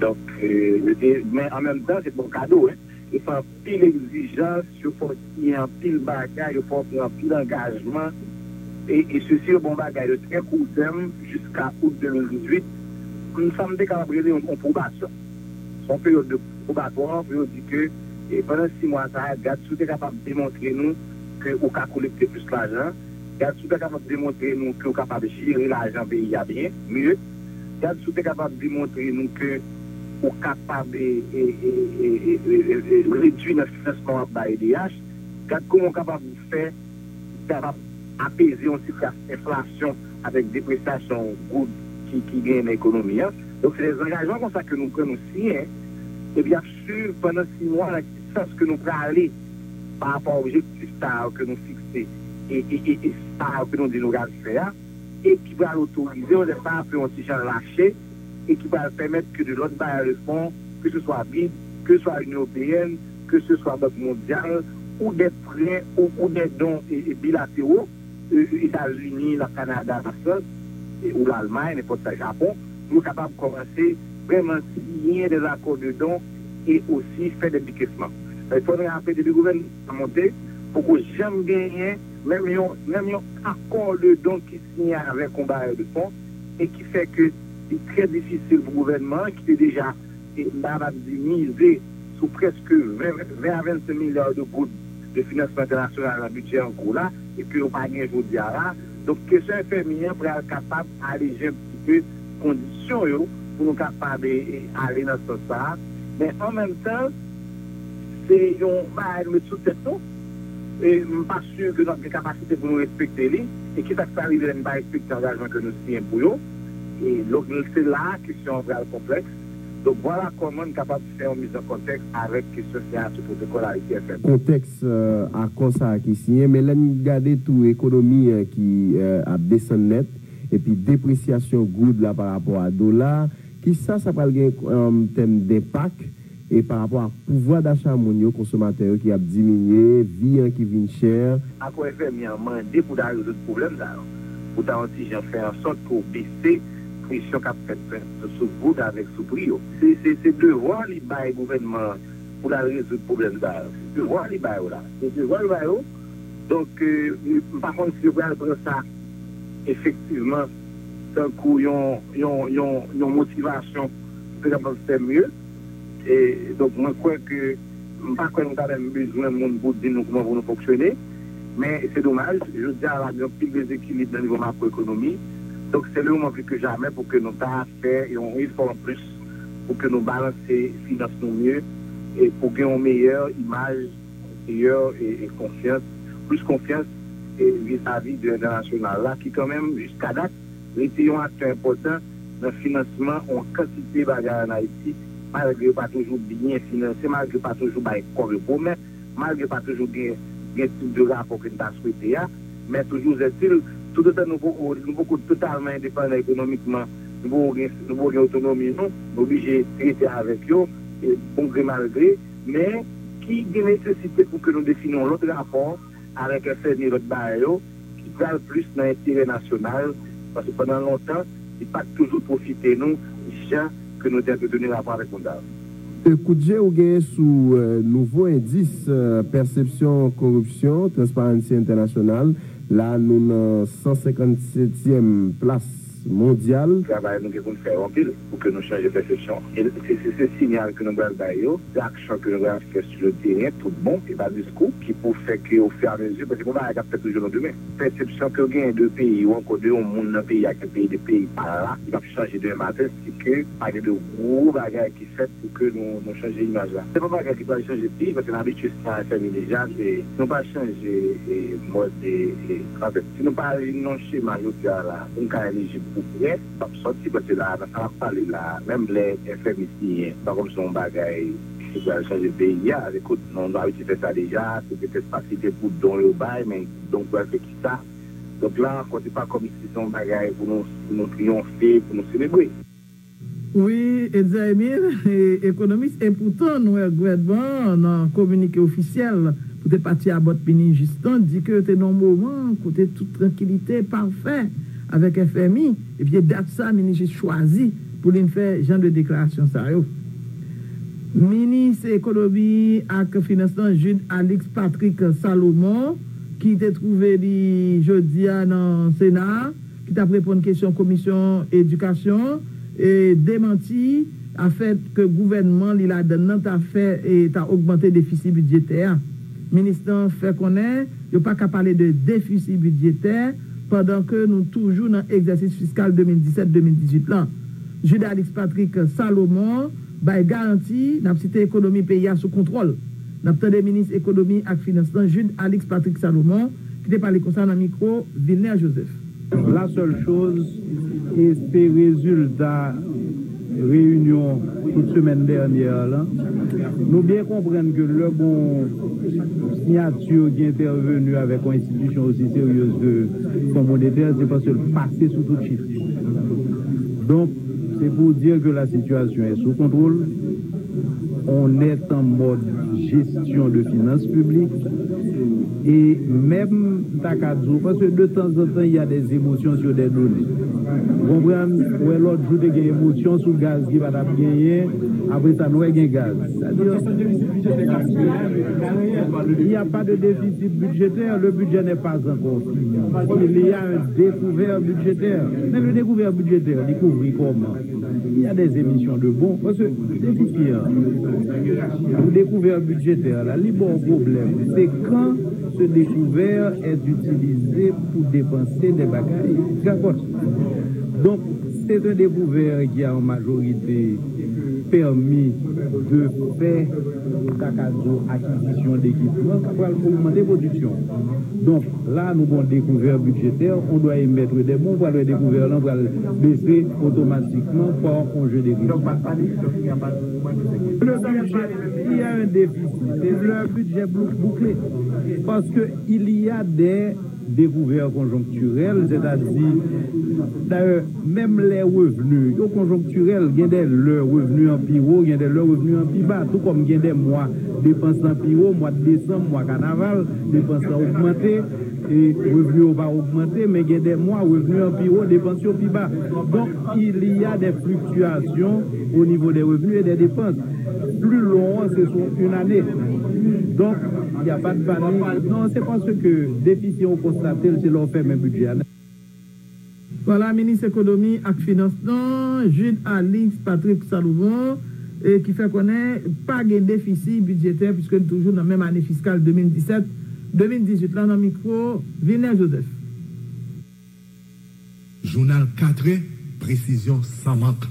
Donk, e, yo te, men an menm tan, se te yon kado, wi. Yo fè anpil egzijans, yo fè w siyen anpil bagay, yo fè w pran anpil angajman. E, e sesi yo ba w bagay de trè kou tèm jiska out de mil dizuit. Sa m te kapab rele yon, yon pwobasyon. Se yon peryòd de pwobatwa pou yo di ke e, pandan sis mwa sa a, gad si w te kapab demontre nou ke ou ka kolekte plis lajan, gad si w te kapab demontre nou ke w kapab jere lajan peyi a byen, mye, gad si w te kapab demontre nou ke ou kapab e, e, e, e, e, e, e, redui nan finansman w ap bay D H, gad kòman w kapab fè kapab apeze yon sitiyasyon enflasyon avèk depresyasyon goud ki, ki genyen nan ekonomi an. Donk, se de zangajman konsa ke nou pran, nou siyen, epi y ap swiv pandan sis mwa nan ki sans ke nou prale pa rapò a objektif sa yo ke nou fikse e, e, e, e sa yo ke nou di nou pral fè a, e ki pral otorize yo lè sa a pou yon ti jan lache e ki pral pèmèt ke de lòt bayè de fon, ke se swa bid, ke se swa Inyon Ewopeyèn, ke se swa Bank Mondyal, ou dè prè, ou, ou dè don e, e bilatero, e, e, Etazini, Lakanada, Lafrans, e, ou Lalmay, nenpòt sa, Japon, pou yo kapab kòmanse vrèman siyen de zakò de don e osi fè de dekesman. E fò n raple, depi gouvènman an monte, poko janm genyen menm yon, menm yon akò de don ki siyen avèk yon bayè de fon e ki fè ke li trè difisil pou gouvènman an ki te deja, e, m ta kapab di, mize sou prèske ven, ven a vennsenk milya de goud de finansman entènasyonal nan bidjè an kou la e ke yo pa gen jodi a la. Donk, kesyon FMI an pral kapab aleje yon ti pe kondisyon yo pou nou kapab, e, e, ale nan sans sa a. Men an menm tan, se yon bagay nou met sou tèt nou. E m pa si ke n ap gen kapasite pou nou respekte li. E kisa k pral rive lè n pa respekte angajman ke nou siyen pou yo? E donk, se la a kesyon an pral konplèks. Donk, vwala kòman n kapab fè yon miz an kontèks avèk kesyon siyati pwotokòl Ayiti F M. Kontèks, e, akò sa a ki siyen, men lè n gade tou ekonomi an ki, e, ap desann nèt, epi depresyasyon goud la pa rapò a dola, kisa sa pral gen an tèm denpak e pa rapò ak pouvwa dacha moun yo, konsomatè yo ki ap diminye, vi an ki vin chè. Akò F M I an mande pou ta rezoud pwoblèm sa yo, pou ta yon ti jan fè ansòt ke w bese presyon k ap fèt sou goud avèk sou pri yo. Se, se, se devwa li bay gouvènman an pou l al rezoud pwoblèm sa yo. Se devwa li ba yo la. Se devwa li ba yo. Donk, m pa konn si yo pral pran sa efektivman tankou yon, yon, yon, yon motivasyon pou yo kapab fè mye. E, donk, mwen kwè ke, m pa kwè nou ta menm bezwen moun pou di nou kòman pou nou fonksyone. Men, se domaj, jodi a la, gen anpil dezekilib nan nivo makwoekonomi. Donk, se le moman pli ke jamè pou ke nou ta fè yon efò anplis pou ke nou balanse finans nou mye e pou gen yon meyè imaj, meyè e, e konfyans, plis konfyans e vizavi de entènasyonal la ki kanmenm jiska dat rete yon aktè enpòtan nan finansman yon kantite bagay ann Ayiti. Malgre yo pa toujou byen finanse, malgre yo pa toujou bay kòb yo pwomèt, malgre yo pa toujou gen, gen tip de rapò ke n ta swete a, men toujou ètil, toutotan nou poko, nou poko totalman endepandan ekonomikman, nou poko gen, nou poko gen otonomi nou, nou oblije trete avèk yo, e, bon gre mal gre, men ki gen nesesite pou ke nou defini yon lòt rapò avèk F M I, lòt bagay yo, ki pral plis nan enterè nasyonal, paske pandan lontan, li pa t toujou pwofite nou jan ke nou te antreteni rapò avèk moun sa yo. E kout je ou genyen sou, eh, nouvo endis, eh, pèsepsyon koripsyon Transparency International? La, nou nan san senkant setyèm plas mondyal. Travay nou gen pou n fè yo anpil pou ke nou chanje pèsepsyon. E se, se, se siyal ke nou pral bay yo, se aksyon ke nou pral fè sou le teren, tout bon, e pa diskou, ki pou fè ke ofiramezu, paske gon bagay k ap fèt toujou nan demen. Pèsepsyon ke w genyen de peyi ou ankò de yon moun nan peyi a, ke peyi de peyi pa la, li p ap chanje demen maten, si ke pa gen de gwo bagay ki fèt pou ke nou, nou chanje imaj la. Se pa bagay ki pral chanje peyi, paske n abitye sa F M I deja, se, nou pa chanje, e, mòd, e, e, anfèt, si nou pa vin nan chema jodi a la, pou n ka elijib pou prè, p ap sòti, paske la, nan sa n ap pale la, menm lè F M I siyen, pa kòmsi yon bagay ki pral chanje peyi a, ekout, nou, nou abitye fè sa deja, se petèt pa si se pou don yo bay, men don pral fè kisa? Donk la ankò, se pa kòmsi se yon bagay pou nou, pou nou triyonfe, pou nou selebre. Wi, Edzer Emile, e, ekonomis, e poutan nou wè gouvènman nan kominike ofisyèl pou te pati Abbott Minis Justin di ke yo te nan yon moman kote tout trankilite pafè avèk F M I, epi e dat sa minis Justin chwazi pou li fè jan de deklarasyon sa yo. Minis ekonomi ak finans lan, Jude Alix Patrick Salomon, ki te twouve li jodi a nan Sena a, ki t ap reponn kesyon Komisyon Edikasyon, e demanti afè ke gouvènman li ladann nan ta fè, e ta ogmante defisi bidjetè a. Minis lan fè konnen yo pa ka pale de defisi bidjetè pandan ke nou toujou nan egzèsis fiskal de mil disèt de mil dizuit lan. Jude Alix Patrick Salomon bay garanti n ap site ekonomi peyi a sou kontwòl. N ap tande minis ekonomi ak finans lan, Jude Alix Patrick Salomon, ki te pale konsa nan mikwo Vilner Joseph. La seule chose, e se rezilta reyinyon tout semèn dènyè a la. Nou byen konprann ke lè gon siyati ki entèveni avèk yon enstitisyon osi seryez ke Fon Monetè, se paske l pase sou tout chif. Donk, se pou dire que la situation est sous contrôle. On est en mode gestion de finances publiques. E menm, m ta ka di w, paske de tanzantan, il y a des émotions sur des données. Ou konprann? Ou wè lòt jou, te gen emosyon sou gaz ki pa t ap genyen, apre sa, nou wè gen gaz. Sa di, il y a pas de déficit budgétaire, le budget n'est pas encore fini. Il y a un découvert budgétaire. Men le découvert budgétaire, li kouvri kòman? Il y a des émissions de bons. Paske defisi an, pou dekouvè bidjetè la, li ba w pwoblèm. Se quand ce découvert est utilisé pour dépenser des bagages. Gagòt. Donc, c'est un découvert qui a en majorité permis de faire, ta ka di w, acquisition d'équipement, ki pral ogmante pwodiksyon. Donc, la, nou gon découvert budgétaire, on doit émettre des bons, pral wè découvert lan pral bese otomatikman pa on jeu de risque. Le budget, il y a un déficit. C'est le budget bou- bouclé. Parce que il y a des découvertes conjoncturelles, c'est-à-dire, d'ailleurs, menm lè revni yo konjonktirèl, gen de lè revni an pi wo, gen de lè revni an pi ba. Tou kòm gen de mwa depans lan pi wo, mwa desanm, mwa kanaval, depans lan ogmante, e revni yo pa ogmante, men gen de mwa revni an pi wo, depans yo pi ba. Donc, il y a des fluctuations au niveau des revenus et des dépenses. Plus long, c'est sur une année. Donc, il n'y a pas de panique. Non, c'est parce que déficit, on constate, c'est leur fait même budget. Vwala, minis ekonomi ak finans lan, Jude Alix Patrick Salomon, e ki fè konnen pa gen defisi bidjetè, piske n toujou nan menm ane fiskal de mil disèt de mil dizuit lan, nan mikwo Vilner Joseph. Jounal katrè, presizyon san mank.